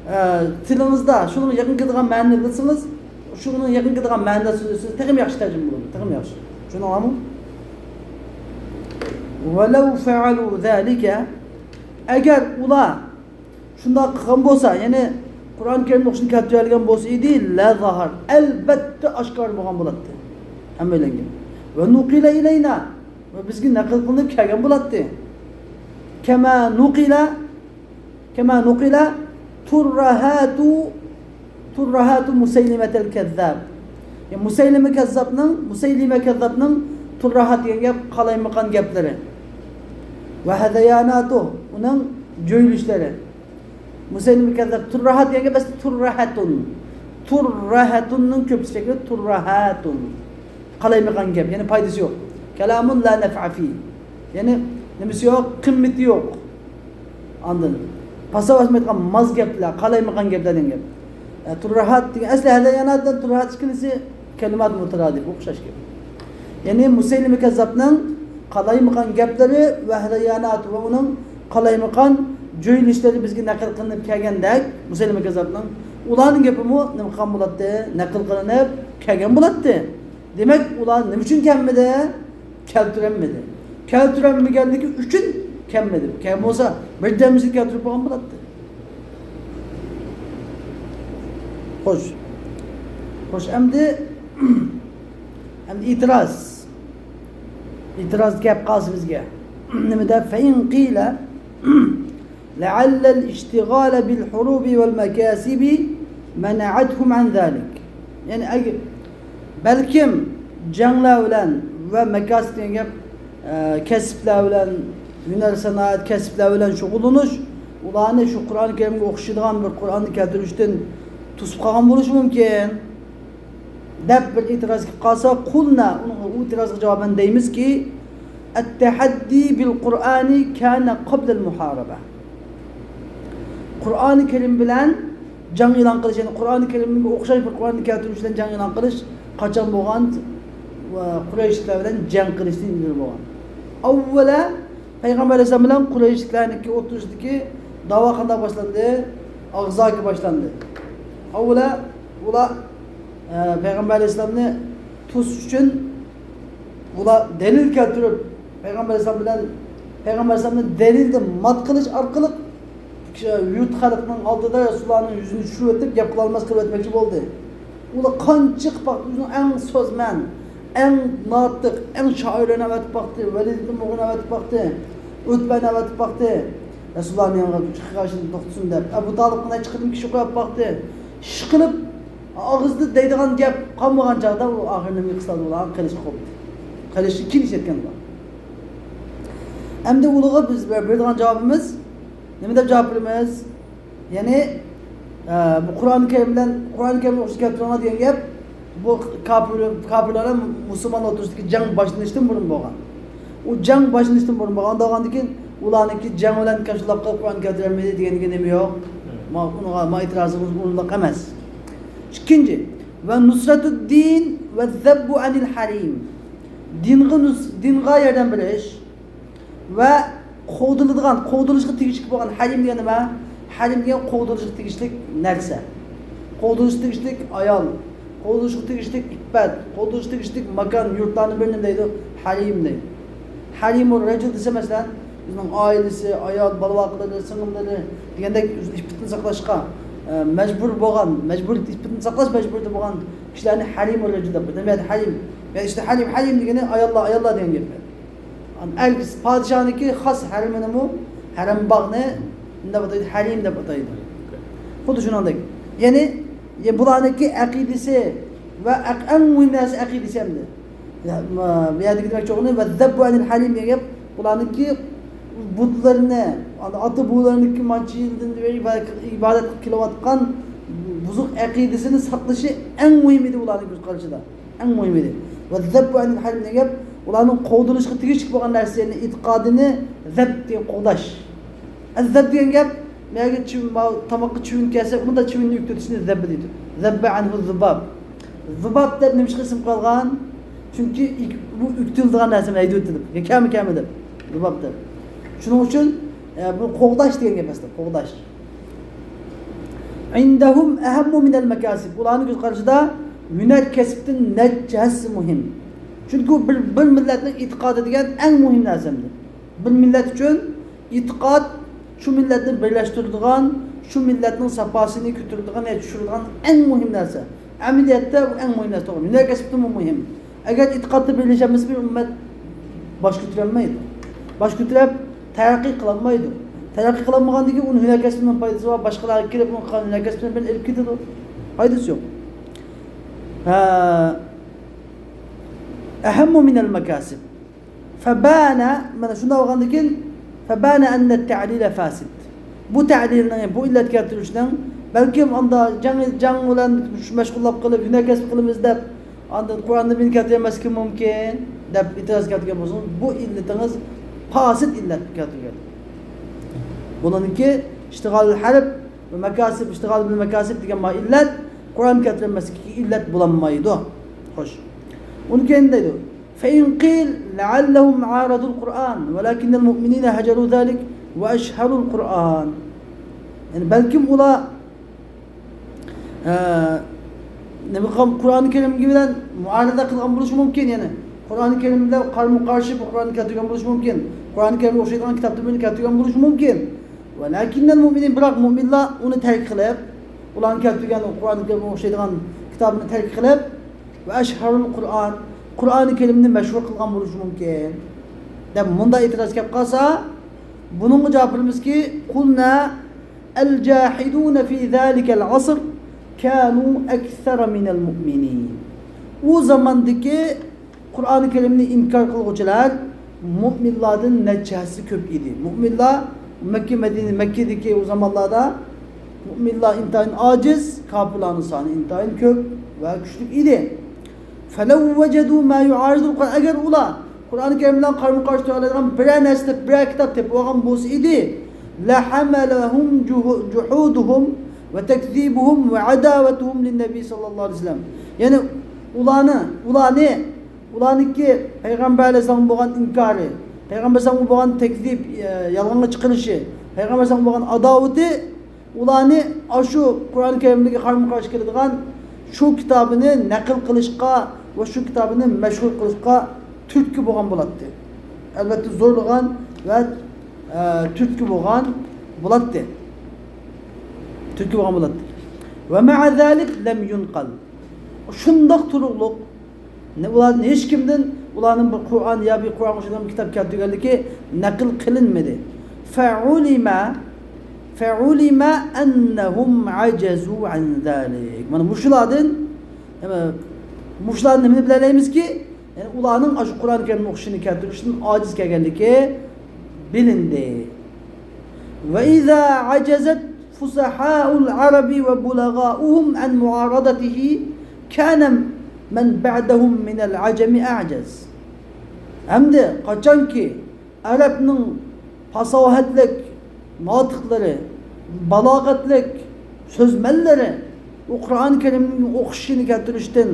ئە، تىلىڭىزدا شۇنىڭ يېقىن كېلىدىغان مەنىنى بىلسىڭىز، شۇنىڭ يېقىن كېلىدىغان مەنىدە سۆزلىسىڭىز تېخىمۇ ياخشى تەرجىمە بولىدۇ، تېخىمۇ ياخشى. چۈشىنىڭلارمۇ؟ ولو فعلوا ذلك، ئەگەر ئۇلار شۇنداق قىلغان بولسا، يەنى قۇرئان كەرىمنى ئوقۇشنى كەلتۈرەلىگەن بولسا ئىدى، لەزەھەر، ئەلبەتتە ئاشكارا بولغان بولاتتى ھەممەيلەنگە. ۋە نۇقىلە ئىلەينا، ۋە بىزگە نەقىل قىلىنىپ كەلگەن بولاتتى. كەما نۇقىلە، كەما نۇقىلە تۇررەھاتۇ، تۇررەھاتۇ مۇسەيلىمەتەل كەززاب. يەنى مۇسەيلىمە كەززابنىڭ، مۇسەيلىمە كەززابنىڭ تۇررەھات دېگەن گەپ، قالايمىقان گەپلىرى. ۋە ھەزەياناتۇ، ئۇنىڭ جۆيلۈشلىرى. مۇسەيلىمە كەززاب، تۇررەھات دېگەن گەپ ئەسلى تۇررەھەتۇن. تۇررەھەتۇننىڭ كۆپىيىش شەكلى تۇررەھاتۇن. قالايمىقان گەپ، يەنى پايدىسى يوق. كالامۇن لا نەفئە فىھ. يەنى نېمىسى يوق؟ قىممىتى يوق. ئاندىن پاساھ ئاسمايدىغان ماز گەپلەر، قالايمىقان گەپلەر دېگەن گەپ. ئە، تۇررەھات دېگەن ئەسلى ھەزەياناتتىن تۇررەھات ئىككىلىسى كەلىمات مۇتارادىپ، ئوخشاش گەپ. يەنى مۇسەيلىمە كەززابنىڭ قالايمىقان گەپلىرى ۋە ھەزەيانات ۋە ئۇنىڭ قالايمىقان جۆيلۈشلىرى بىزگە نەقىل قىلىنىپ كەلگەندەك، مۇسەيلىمە كەززابنىڭ، ئۇلارنىڭ گېپىمۇ نېمە قىلغان بولاتتى؟ نەقىل قىلىنىپ كەلگەن بولاتتى. دېمەك، ئۇلار نېمە ئۈچۈن كەلمىدى؟ كەلتۈرەلمىدى. كەلتۈرەلمىگەنلىكى ئۈچۈن كەلمىدى. كەلگەن بولسا، بىردەممىسىنى كەلتۈرۈپ بولغان بولاتتى. خوش. خوش، ئەمدى، ئەمدى ئېتىراز. ئېتىراز گەپ قالسا بىزگە. نېمە دەپ؟ فەئىن قىلە لەئەللەل ئىشتىغالە بىل ھۇرۇبى ۋەل مەكاسىبى مەنەئەتھۇم ئەن زالىك. يەنى ئەگەر بەلكىم جەڭلەر بىلەن ۋە مەكاسىپ دېگەن گەپ، ئە، كەسىپلەر بىلەن، ھۈنەر سانائەت كەسىپلەر بىلەن شۇغۇللىنىش ئۇلارنى شۇ قۇرئان كەرىمگە ئوخشىشىدىغان بىر قۇرئاننى كەلتۈرۈشتىن توسۇپ قالغان بولۇشى مۇمكىن دەپ بىر ئېتىراز كېلىپ قالسا، قۇلنا، ئۇنىڭ ئۇ ئېتىرازغا جاۋابەن دەيمىزكى، ئەتتەھەددى بىل قۇرئانى كانە قابلەل مۇھارىبە. قۇرئانى كەرىم بىلەن جەڭ ئېلان قىلىش، يەنى قۇرئانى كەرىمگە ئوخشاش بىر قۇرئاننى كەلتۈرۈش بىلەن جەڭ ئېلان قىلىش قاچان بولغان؟ قۇرەيشلىكلەر بىلەن جەڭ قىلىشتىن ئىلگىرى بولغان. ئاۋۋەلە پەيغەمبەر ئەلەيھىسسالام بىلەن قۇرەيشلىكلەرنىڭكى ئوتتۇرىسىدىكى داۋا قانداق باشلاندى؟ ئاغزاكى باشلاندى. ئاۋۋەلە ئۇلار، ئە، پەيغەمبەر ئەلەيھىسسالامنى توسۇش ئۈچۈن ئۇلار دەلىل كەلتۈرۈپ، پەيغەمبەر ئەلەيھىسسالام بىلەن، پەيغەمبەر ئەلەيھىسسالامنى دەلىلدىن مات قىلىش ئارقىلىق يۇرت خەلقنىڭ ئالدىدا رەسۇلۇللانىڭ يۈزىنى چۈشۈرۈۋېتىپ، گەپ قىلالماس قىلىۋەتمەكچى بولدى. ئۇلار قانچە قىلىپ باقتى، ئۆزىنىڭ ئەڭ سۆزمەن، ئەڭ ناتىق، ئەڭ شائىرلارنى ئەۋەتىپ باقتى، ۋەلىد ئىبن مۇغىرىنى ئەۋەتىپ باقتى، ئۇتبەنى ئەۋەتىپ باقتى. رەسۇلۇللانىڭ قېرىشىنى توختىسۇن دەپ، ئەبۇ تالىپقا نەچچە قېتىم كىشى قويۇپ باقتى. ئىشقىلىپ، ئاغزىدا دەيدىغان گەپ قالمىغان چاغدا ئۇ ئاخىرى نېمە قىلسا، ئۇلار قېرىشقا قوپتى. قېرىشقا كېلىشىۋەتكەن ئۇلار. ئەمدى ئۇلارغا بىز بېرىدىغان جاۋابىمىز، نېمە دەپ جاۋاب بېرىمىز؟ يەنى، ئە، بۇ قۇرئان كەرىم بىلەن، قۇرئان كەرىمنى ئوخشاش كەلتۈرۈڭلار دېگەن گەپ، بۇ كاپىر، كاپىرلار بىلەن مۇسۇلمانلار ئوتتۇرىسىدىكى جەڭ باشلىنىشتىن بۇرۇن بولغان. ئۇ جەڭ باشلىنىشتىن بۇرۇن بولغان، بولغاندىن كېيىن ئۇلارنىڭكى جەڭ بىلەن كاشۇلاپ قىلىپ قۇرئان كەلتۈرەلمىدى دېگەنگە نېمە يوق؟ ما، ئۇنىڭغا، ما ئېتىرازىمىز ئورۇنلۇق ئەمەس. ئىككىنچى، ۋە نۇسرەتۇددىن ۋە زەببۇ ئەنىل ھەرىم. دىنغا نۇس-، دىنغا ياردەم بېرىش ۋە قوغدىلىدىغان، قوغدىلىشقا تېگىشلىك بولغان ھەرىم دېگەن نېمە؟ ھەرىم دېگەن قوغدىلىشقا تېگىشلىك نەرسە. قوغدىلىشقا تېگىشلىك ئايال، قوغدىلىشقا تېگىشلىك ئىپپەت، قوغدىلىشقا تېگىشلىك ماكان، يۇرتلارنى بىر نېمە دەيدۇ؟ ھەرىم دەيدۇ. ھەرىمۇر رەجۇل دېسە، مەسىلەن، ئۆزىنىڭ ئائىلىسى، ئايال، بالا-ۋاقىلىرى، سىڭىللىرى دېگەندەك ئۆزىنى ئىپپىتىنى ساقلاشقا، ئە، مەجبۇر بولغان، مەجبۇرىيەت، ئىپپىتىنى ساقلاش مەجبۇرىيىتى بولغان كىشىلەرنى ھەرىمۇر رەجۇل دەپ، نېمە ھەرىم؟ يەنى ئىشتە ھەرىم، ھەرىم دېگىنى ئاياللار، ئاياللار دېگەن گەپ. ئەر، پادىشاھنىڭكى خاس ھەرىمىنىمۇ، ھەرەم باغنى نېمە دەپ ئاتايدۇ؟ ھەرىم دەپ ئاتايدۇ. خۇددى شۇنىڭدەك. يەنى، يە-، بۇلارنىڭكى ئەقىدىسى ۋە ئەق-، ئەڭ مۇھىم نەرسە ئەقىدىسى ئەمدى. يا، ما، بۇ يەردىكى دېمەكچى بولغىنى، ۋە زەببۇ ئەنىل ھەرىم دېگەن گەپ، بۇلارنىڭكى بۇتلىرىنى، ئاتا-بوۋىلىرىنىڭكى مانچە يىلدىن بېرى ئىبادەت، ئىبادەت قىلىپ كېلىۋاتقان بۇزۇق ئەقىدىسىنى ساقلىشى ئەڭ مۇھىم ئىدى ئۇلارنىڭ كۆز قارىشىدا. ئەڭ مۇھىمى. ۋە زەببۇ ئەنىل ھەرىم دېگەن گەپ، ئۇلارنىڭ قوغدىلىشقا تېگىشلىك بولغان نەرسىلەرنى، ئېتىقادىنى زەب دېگەن قوغداش. ئەززەب دېگەن گەپ، مەگە چىۋىن، ماۋۇ تاماققا چىۋىن كەلسە، مۇنداق چىۋىننى ئۆكتۈرۈشنى زەببە دەيدۇ. زەببە ئەنھۇ زۇباب. زۇباب دەپ نېمىشقا ئىسىم قالغان؟ چۈنكى ئىك-، بۇ ئۆكتۈرۈلىدىغان نەرسە ھەيدىۋېتىلىپ، يا كەلمە، كەلمە دەپ. زۇباب دەپ. شۇنىڭ ئۈچۈن، ئە، بۇ قوغداش دېگەن گەپ ئەسلى، قوغداش. ئىندەھۇم ئەھەممۇ مىنەل مەكاسىب. ئۇلارنىڭ كۆز قارىشىدا ھۈنەر كەسىپتىن نەچچە ھەسسە مۇھىم. چۈنكى بۇ بىر، بىر مىللەتنىڭ ئېتىقادى دېگەن ئەڭ مۇھىم نەرسە ئەمدى. بىر مىللەت ئۈچۈن ئېتىقاد شۇ مىللەتنى بىرلەشتۈرىدىغان، شۇ مىللەتنىڭ ساپاسىنى كۆتۈرىدىغان يا چۈشۈرىدىغان ئەڭ مۇھىم نەرسە. ئەمەلىيەتتە بۇ ئەڭ مۇھىم نەرسە، توغرا. ھۈنەر كەسپىدىنمۇ مۇھىم. ئەگەر ئېتىقادتا بىرلىشەلمىسە، بىر ئۈممەت باش كۆتۈرەلمەيدۇ. باش كۆتۈرۈپ تەرەققىي قىلالمايدۇ. تەرەققىي قىلالمىغاندىن كېيىن ئۇنىڭ ھۈنەر كەسپىنىڭ پايدىسى بار، باشقىلارغا كېلىپ ئۇنىڭ ھۈنەر كەسپىنى بىر ئېلىپ كېتىدۇ. پايدىسى يوق. ھە. ئەھەممۇ مىنەل مەكاسىب. فبان، مانا شۇنداق بولغاندىن كېيىن، فبان أن التعليل فاسد. بۇ تەلىلنىڭ، بۇ ئىللەت كەلتۈرۈشنىڭ، بەلكىم ئاندا جەڭ، جەڭ بىلەن مەشغۇللاپ قېلىپ، ھۈنەر كەسىپ قىلىمىز دەپ، ئاندىن قۇرئاننى بىلىپ كەلتۈرمەسلىكى مۇمكىن دەپ ئېتىراز كەلتۈرگەن بولسىڭىز، بۇ ئىللىتىڭىز پاسىد ئىللەت كەلتۈرگەن. بۇنىڭكى ئىشتىغال ھەرپ ۋە مەكاسىب، ئىشتىغال بىل مەكاسىب دېگەن ما ئىللەت قۇرئان كەلتۈرمەسلىكى ئىللەت بولالمايدۇ. خوش. ئۇنى كېيىن دەيدۇ. فإن قيل لعلهم عارضوا القرآن ولكن المؤمنين هجروا ذلك وأشهروا القرآن. يەنى بەلكىم ئۇلار، ئە، نېمە قىلغان، قۇرئان كەرىم بىلەن مۇئارىزە قىلغان بولۇشى مۇمكىن، يەنى قۇرئان كەرىم بىلەن قارمۇ قارشى بىر قۇرئان كەلتۈرگەن بولۇشى مۇمكىن، قۇرئان كەرىمگە ئوخشايدىغان كىتابنى بىرنى كەلتۈرگەن بولۇشى مۇمكىن. ولكن المؤمنين، بىراق مۇئمىنلار ئۇنى تەرك قىلىپ، ئۇلارنى كەلتۈرگەن قۇرئان كەرىمگە ئوخشايدىغان كىتابنى تەرك قىلىپ، وأشهروا القرآن، قۇرئانى كەرىمنى مەشھۇر قىلغان بولۇشى مۇمكىن، دەپ مۇنداق ئېتىراز كەپ قالسا، بۇنىڭغا جاۋاب بېرىمىزكى، قلنا الجاحدون في ذلك العصر كانوا أكثر من المؤمنين. ئۇ زاماندىكى قۇرئانى كەرىمنى ئىنكار قىلغۇچىلار مۇئمىنلاردىن نەچچە ھەسسە كۆپ ئىدى. مۇئمىنلار مەككە، مەدىنە، مەككىدىكى ئۇ زامانلاردا مۇئمىنلار ئىنتايىن ئاجىز، كاپىرلارنىڭ سانى ئىنتايىن كۆپ ۋە كۈچلۈك ئىدى. فلو وجدوا ما يعارض القرآن، ئەگەر ئۇلار قۇرئانى كەرىم بىلەن قارمۇ قارشى تۇرالايدىغان بىرەر نەرسە، بىرەر كىتاب تېپىپ ئالغان بولسا ئىدى، لحملهم جحودهم وتكذيبهم وعداوتهم للنبي صلى الله عليه وسلم. يەنى ئۇلارنى، ئۇلارنى ئۇلارنىڭكى پەيغەمبەر ئەلەيھىسسالامغا بولغان ئىنكارى، پەيغەمبەر ئەلەيھىسسالامغا بولغان تەكزىپ، ئە، يالغانغا چىقىرىشى، پەيغەمبەر ئەلەيھىسسالامغا بولغان ئاداۋىتى ئۇلارنى ئاشۇ قۇرئان كەرىمدىكى قارىمۇ قارشى كېلىدىغان شۇ كىتابىنى نەقىل قىلىشقا ۋە شۇ كىتابىنى مەشھۇر قىلىشقا تۈرتكە بولغان بولاتتى. ئەلۋەتتە زورلىغان ۋە، ئە، تۈرتكە بولغان بولاتتى. تۈرتكە بولغان بولاتتى. ومع ذلك لم ينقل. شۇنداق تۇرۇقلۇق، نە-، ئۇلاردىن ھېچكىمدىن ئۇلارنىڭ بىر قۇرئان يا بىر قۇرئانغا ئوخشايدىغان بىر كىتاب كەلتۈرگەنلىكى نەقىل قىلىنمىدى. فعلم، فعلم أنهم عجزوا عن ذلك. مانا مۇشۇلاردىن، ئە، مۇشۇلاردىن نېمىنى بىلەلەيمىزكى؟ يەنى ئۇلارنىڭ ئاشۇ قۇرئان كەرىمنى ئوقۇشىنى كەلتۈرۈشتىن ئاجىز كەلگەنلىكى بىلىندى. وإذا عجزت فصحاء العرب وبلغاؤهم عن معارضته كان من بعدهم من العجم أعجز. ئەمدى قاچانكى ئەرەبنىڭ پاساھەتلىك ناتىقلىرى، بالاغەتلىك سۆزمەنلىرى بۇ قۇرئان كەرىمنىڭ ئوقۇشىنى كەلتۈرۈشتىن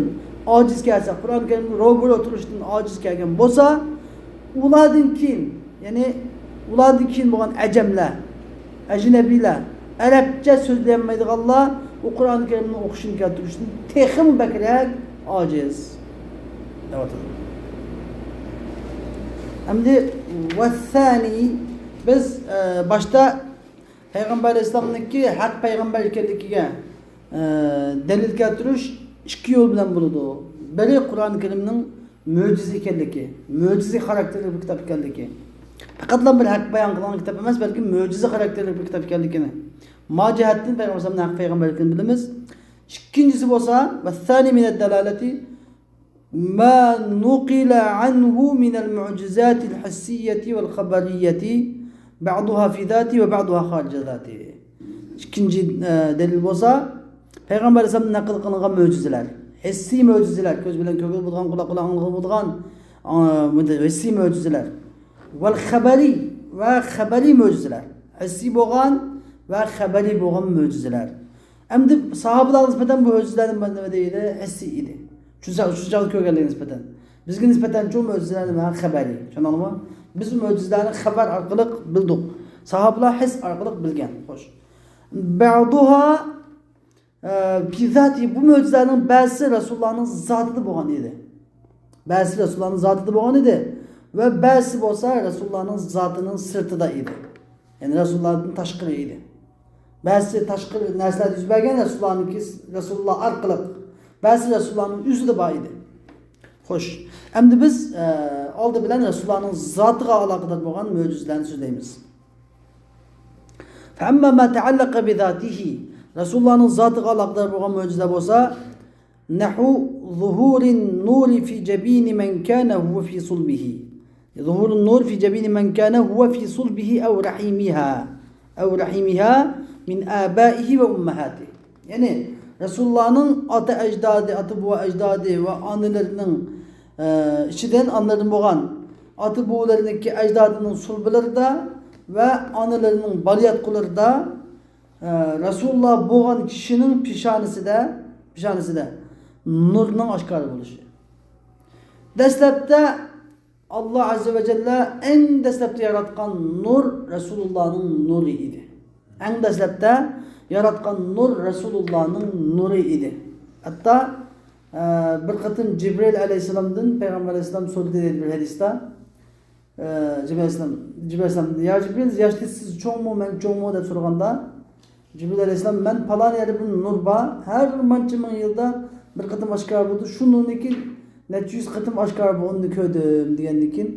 ئاجىز كەلسە، قۇرئان كەرىمنى روبىرو تۇرۇشتىن ئاجىز كەلگەن بولسا، ئۇلاردىن كېيىن، يەنى ئۇلاردىن كېيىن بولغان ئەجەملەر، ئەجنەبىيلەر، ئەرەبچە سۆزلىيەلمەيدىغانلار بۇ قۇرئان كەرىمنىڭ ئوقۇشىنى كەلتۈرۈشتىن تېخىمۇ بەكرەك ئاجىز دەۋاتىدۇ. ئەمدى ۋەسسانى، بىز، ئە، باشتا پەيغەمبەر ئەلەيھىسسالامنىڭكى ھەق پەيغەمبەر ئىكەنلىكىگە، ئە، دەلىل كەلتۈرۈش ئىككى يول بىلەن بولىدۇ. بىرى قۇرئان كەرىمنىڭ مۆجىزە ئىكەنلىكى، مۆجىزە خاراكتېرلىك بىر كىتاب ئىكەنلىكى. پەقەتلا بىر ھەق بايان قىلغان كىتاب ئەمەس، بەلكى مۆجىزە خاراكتېرلىك بىر كىتاب ئىكەنلىكىنى، ما جەھەتتىن پەيغەمبەر ئەلەيھىسسالامنىڭ ھەق پەيغەمبەرلىكىنى بىلىمىز. ئىككىنچىسى بولسا، ۋەسسانى مىنەد دالالەتى ما نۇقىلە ئەنھۇ مىنەل مۇئجىزاتىل ھىسسىييەتى ۋەل خەبەرىييەتى، بەئدۇھا فى زاتى ۋە بەئدۇھا خارىجە زاتى. ئىككىنچى، ئە، دەلىل بولسا، پەيغەمبەر ئەلەيھىسسالامدىن نەقىل قىلىنغان مۆجىزىلەر، ھېسسىي مۆجىزىلەر، كۆز بىلەن كۆرگىلى بولىدىغان، قۇلاق بىلەن ئاڭلىغىلى بولىدىغان، ئا، ھېسسىي مۆجىزىلەر، ۋەل خەبەرىي ۋە خەبەرىي مۆجىزىلەر، ھېسسىي بولغان ۋە خەبەرىي بولغان مۆجىزىلەر. ئەمدى ساھابىلارغا نىسبەتەن بۇ مۆجىزىلەرنى نېمە دەيدۇ؟ ھېسسىي ئىدى. شۇ چاغ، شۇ چاغدا كۆرگەنلىكىگە نىسبەتەن. بىزگە نىسبەتەن چوڭ مۆجىزىلەر نېمە؟ خەبەرىي. چۈشەندىڭلارمۇ؟ بىز مۆجىزىلەرنى خەبەر ئارقىلىق بىلدۇق. ساھابىلار ھېس ئارقىلىق بىلگەن. خوش. بەئدۇھا، ئە، فى زاتى، بۇ مۆجىزىلەرنىڭ بەزىسى رەسۇلۇللانىڭ زاتىدا بولغان ئىدى. بەزىسى رەسۇلۇللانىڭ زاتىدا بولغان ئىدى. ۋە بەزىسى بولسا رەسۇلۇللانىڭ زاتىنىڭ سىرتىدا ئىدى. يەنى رەسۇلۇللادىن تاشقىرى ئىدى. بەزىسى تاشقىرى نەرسىلەردە يۈز بەرگەن، رەسۇلۇللانىڭكى، رەسۇلۇللا ئارقىلىق. بەزىسى رەسۇلۇللانىڭ ئۆزىدە بار ئىدى. خوش. ئەمدى بىز، ئە، ئالدى بىلەن رەسۇلۇللانىڭ زاتىغا ئالاقىدار بولغان مۆجىزىلەرنى سۆزلەيمىز. فەئەمما ما تەئەللەقە بىزاتىھى، رەسۇلۇللانىڭ زاتىغا ئالاقىدار بولغان مۆجىزىلەر بولسا، نەھۋۇ زۇھۇرىن نۇرى فى جەبىنى مەن كانە ھۇۋە فى سۇلبىھى. زۇھۇرۇن نۇر فى جەبىنى مەن كانە ھۇۋە فى سۇلبىھى ئەۋ رەھىمىھا، ئەۋ رەھىمىھا مىن ئابائىھى ۋە ئۇممەھاتىھى. يەنى رەسۇلۇللانىڭ ئاتا ئەجدادى، ئاتا بوۋا ئەجدادى ۋە ئانىلىرىنىڭ، ئە، ئىچىدىن، ئانىلىرىدىن بولغان ئاتا بوۋىلىرىنىڭكى ئەجدادىنىڭ سۇلبىلىرىدا ۋە ئانىلىرىنىڭ بالىياتقۇلىرىدا، ئە، رەسۇلۇللا بولغان كىشىنىڭ پېشانىسىدە، پېشانىسىدە نۇرنىڭ ئاشكارا بولۇشى. دەسلەپتە ئاللا ئەززە ۋە جەللە ئەڭ دەسلەپتە ياراتقان نۇر رەسۇلۇللانىڭ نۇرى ئىدى. ئەڭ دەسلەپتە ياراتقان نۇر رەسۇلۇللانىڭ نۇرى ئىدى. ھەتتا، ئە، بىر قېتىم جىبرىل ئەلەيھىسسالامدىن پەيغەمبەر ئەلەيھىسسالام سورىدى دەيدۇ بىر ھەدىستە. ئە، جىبرىل ئەلەيھىسسالام، جىبرىل ئەلەيھىسسالام، يا جىبرىل، ياشتا سىز چوڭمۇ، مەن چوڭمۇ دەپ سورىغاندا، جىبرىل ئەلەيھىسسالام، مەن پالان يەردە بىر نۇر بار، ھەر مانچە مىڭ يىلدا بىر قېتىم ئاشكارا بولىدۇ، شۇ نۇرنىڭكى نەچچە يۈز قېتىم ئاشكارا بولغىنىنى كۆردۈم دېگەندىن كېيىن،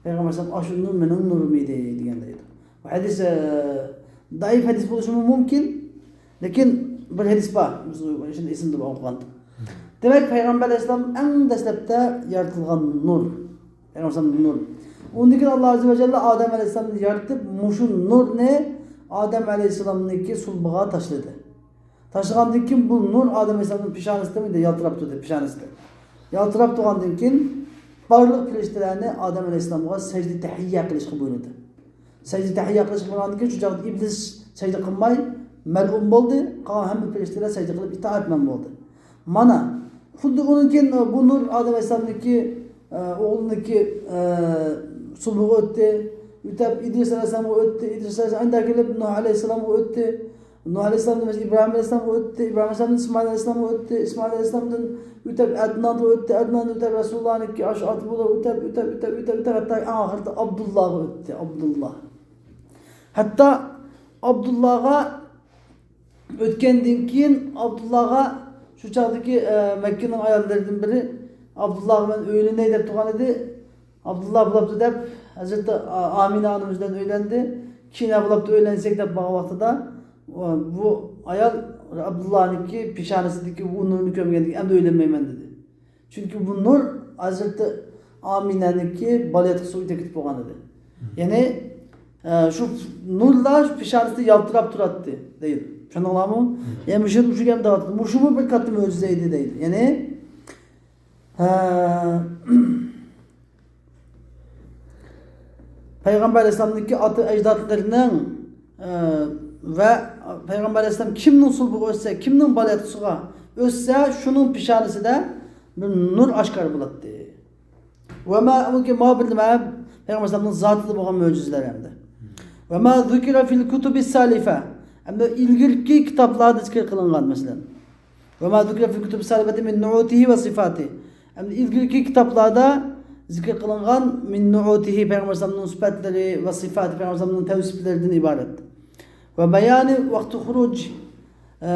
پەيغەمبەر ئەلەيھىسسالام، ئاشۇ نۇر مېنىڭ نۇرۇم ئىدى دېگەن دەيدۇ. بۇ ھەدىس، ئە، زەئىپ ھەدىس بولۇشىمۇ مۇمكىن، لېكىن بىر ھەدىس بار، بىز شۇنى ئېسىمدە بار ئوقۇغان. دېمەك، پەيغەمبەر ئەلەيھىسسالام ئەڭ دەسلەپتە يارىتىلغان نۇر. پەيغەمبەر ئەلەيھىسسالام نۇر. ئۇندىن كېيىن ئاللا ئەززە ۋە جەللە ئادەم ئەلەيھىسسالامنى يارىتىپ، مۇشۇ نۇرنى ئادەم ئەلەيھىسسالامنىڭكى سۇلبىغا تاشلىدى. تاشلىغاندىن كېيىن بۇ نۇر ئادەم ئەلەيھىسسالامنىڭ پېشانىسىدا يالتىراپ تۇردى، پېشانىسىدا. يالتىراپ تۇرغاندىن كېيىن بارلىق پەرىشتىلەرنى ئادەم ئەلەيھىسسالامغا سەجدە تەھىيە قىلىشقا بۇيرۇدى. سەجدە تەھىيە قىلىشقا بۇيرۇغاندىن كېيىن شۇ چاغدا ئىبلىس سەجدە قىلماي مەلئۇن بولدى، قالغان ھەممە پەرىشتىلەر سەجدە قىلىپ ئىتائەتمەن بولدى. مانا، خۇددى ئۇنىڭ كېيىن بۇ نۇر ئادەم ئەلەيھىسسالامنىڭكى، ئە، ئوغلىنىڭكى، ئە، سۇلبىغا ئۆتتى. ئۆتەپ ئىدرىس ئەلەيھىسسالامغا ئۆتتى. ئىدرىس ئەلەيھىسسالام ئاندىن كېلىپ نۇھ ئەلەيھىسسالامغا ئۆتتى. نۇھ ئەلەيھىسسالامدىن ئىبراھىم ئەلەيھىسسالامغا ئۆتتى. ئىبراھىم ئەلەيھىسسالامدىن ئىسمائىل ئەلەيھىسسالامغا ئۆتتى. ئىسمائىل ئەلەيھىسسالامدىن ئۆتەپ ئەدنانغا ئۆتتى. ئەدناندىن ئۆتەپ رەسۇلۇللانىڭكى ئاشۇ ئاتى بويىغا ئۆتەپ، ئۆتەپ، ئۆتەپ، ئۆتەپ، ھەتتا ئەڭ ئاخىرىدا ئابدۇللاغا ئۆتتى. ئابدۇللا. ھەتتا ئابدۇللاغا ئۆتكەندىن كېيىن ئابدۇللاغا شۇ چاغدىكى، ئە، مەككىنىڭ ئاياللىرىدىن بىرى ئابدۇللاغا مەن ئۆيلىنەي دەپ تۇرغان ئىدى. ئابدۇللا بولاپتۇ دەپ ھەزرىتى ئامىنە ئانىمىز بىلەن ئۆيلەندى. كېيىن بولاپتۇ ئۆيلەنسەك دەپ بارغان ۋاقتىدا بۇ ئايال ئابدۇللانىڭكى پېشانىسىدىكى بۇ نۇرنى كۆرمىگەندىن كېيىن ئەمدى ئۆيلەنمەيمەن دېدى. چۈنكى بۇ نۇر ھەزرىتى ئامىنەنىڭكى بالىياتقۇسىغا ئۆتۈپ كېتىپ بولغان ئىدى. يەنى، ئە، شۇ نۇرلار شۇ پېشانىسىدا يالتىراپ تۇراتتى دەيدۇ. چۈشەندىڭلارمۇ؟ يەنى مۇشۇ، مۇشۇ گەپنى دەۋاتىدۇ. مۇشۇمۇ بىر كاتتا مۆجىزە ئىدى دەيدۇ. يەنى، ئە، پەيغەمبەر ئەلەيھىسسالامنىڭكى ئاتا ئەجدادلىرىنىڭ، ئە، ۋە پەيغەمبەر ئەلەيھىسسالام كىمنىڭ سۇلبىغا ئۆتسە، كىمنىڭ بالىياتقۇسىغا ئۆتسە، شۇنىڭ پېشانىسىدا بىر نۇر ئاشكارا بولاتتى. ۋە ما، ئۇنىڭكى ما بىر نېمە، پەيغەمبەر ئەلەيھىسسالامنىڭ زاتىدا بولغان مۆجىزىلەر ھەمدە. ۋە ما زۇكىرە فىل كۇتۇبىس سالىفە. ھەمدە ئىلگىرىكى كىتابلاردا زىكىر قىلىنغان، مەسىلەن. ۋە ما زۇكىرە فىل كۇتۇبىس سالىفەتى مىن نۇئۇتىھى ۋە سىفاتى. ھەمدە ئىلگىرىكى كىتابلاردا زىكىر قىلىنغان مىن نۇئۇتىھى، پەيغەمبەر ئەلەيھىسسالامنىڭ سۈپەتلىرى، ۋە سىفاتى، پەيغەمبەر ئەلەيھىسسالامنىڭ تەۋسىپلىرىدىن ئىبارەت. ۋە بايانى ۋاقتى خۇرۇج، ئە،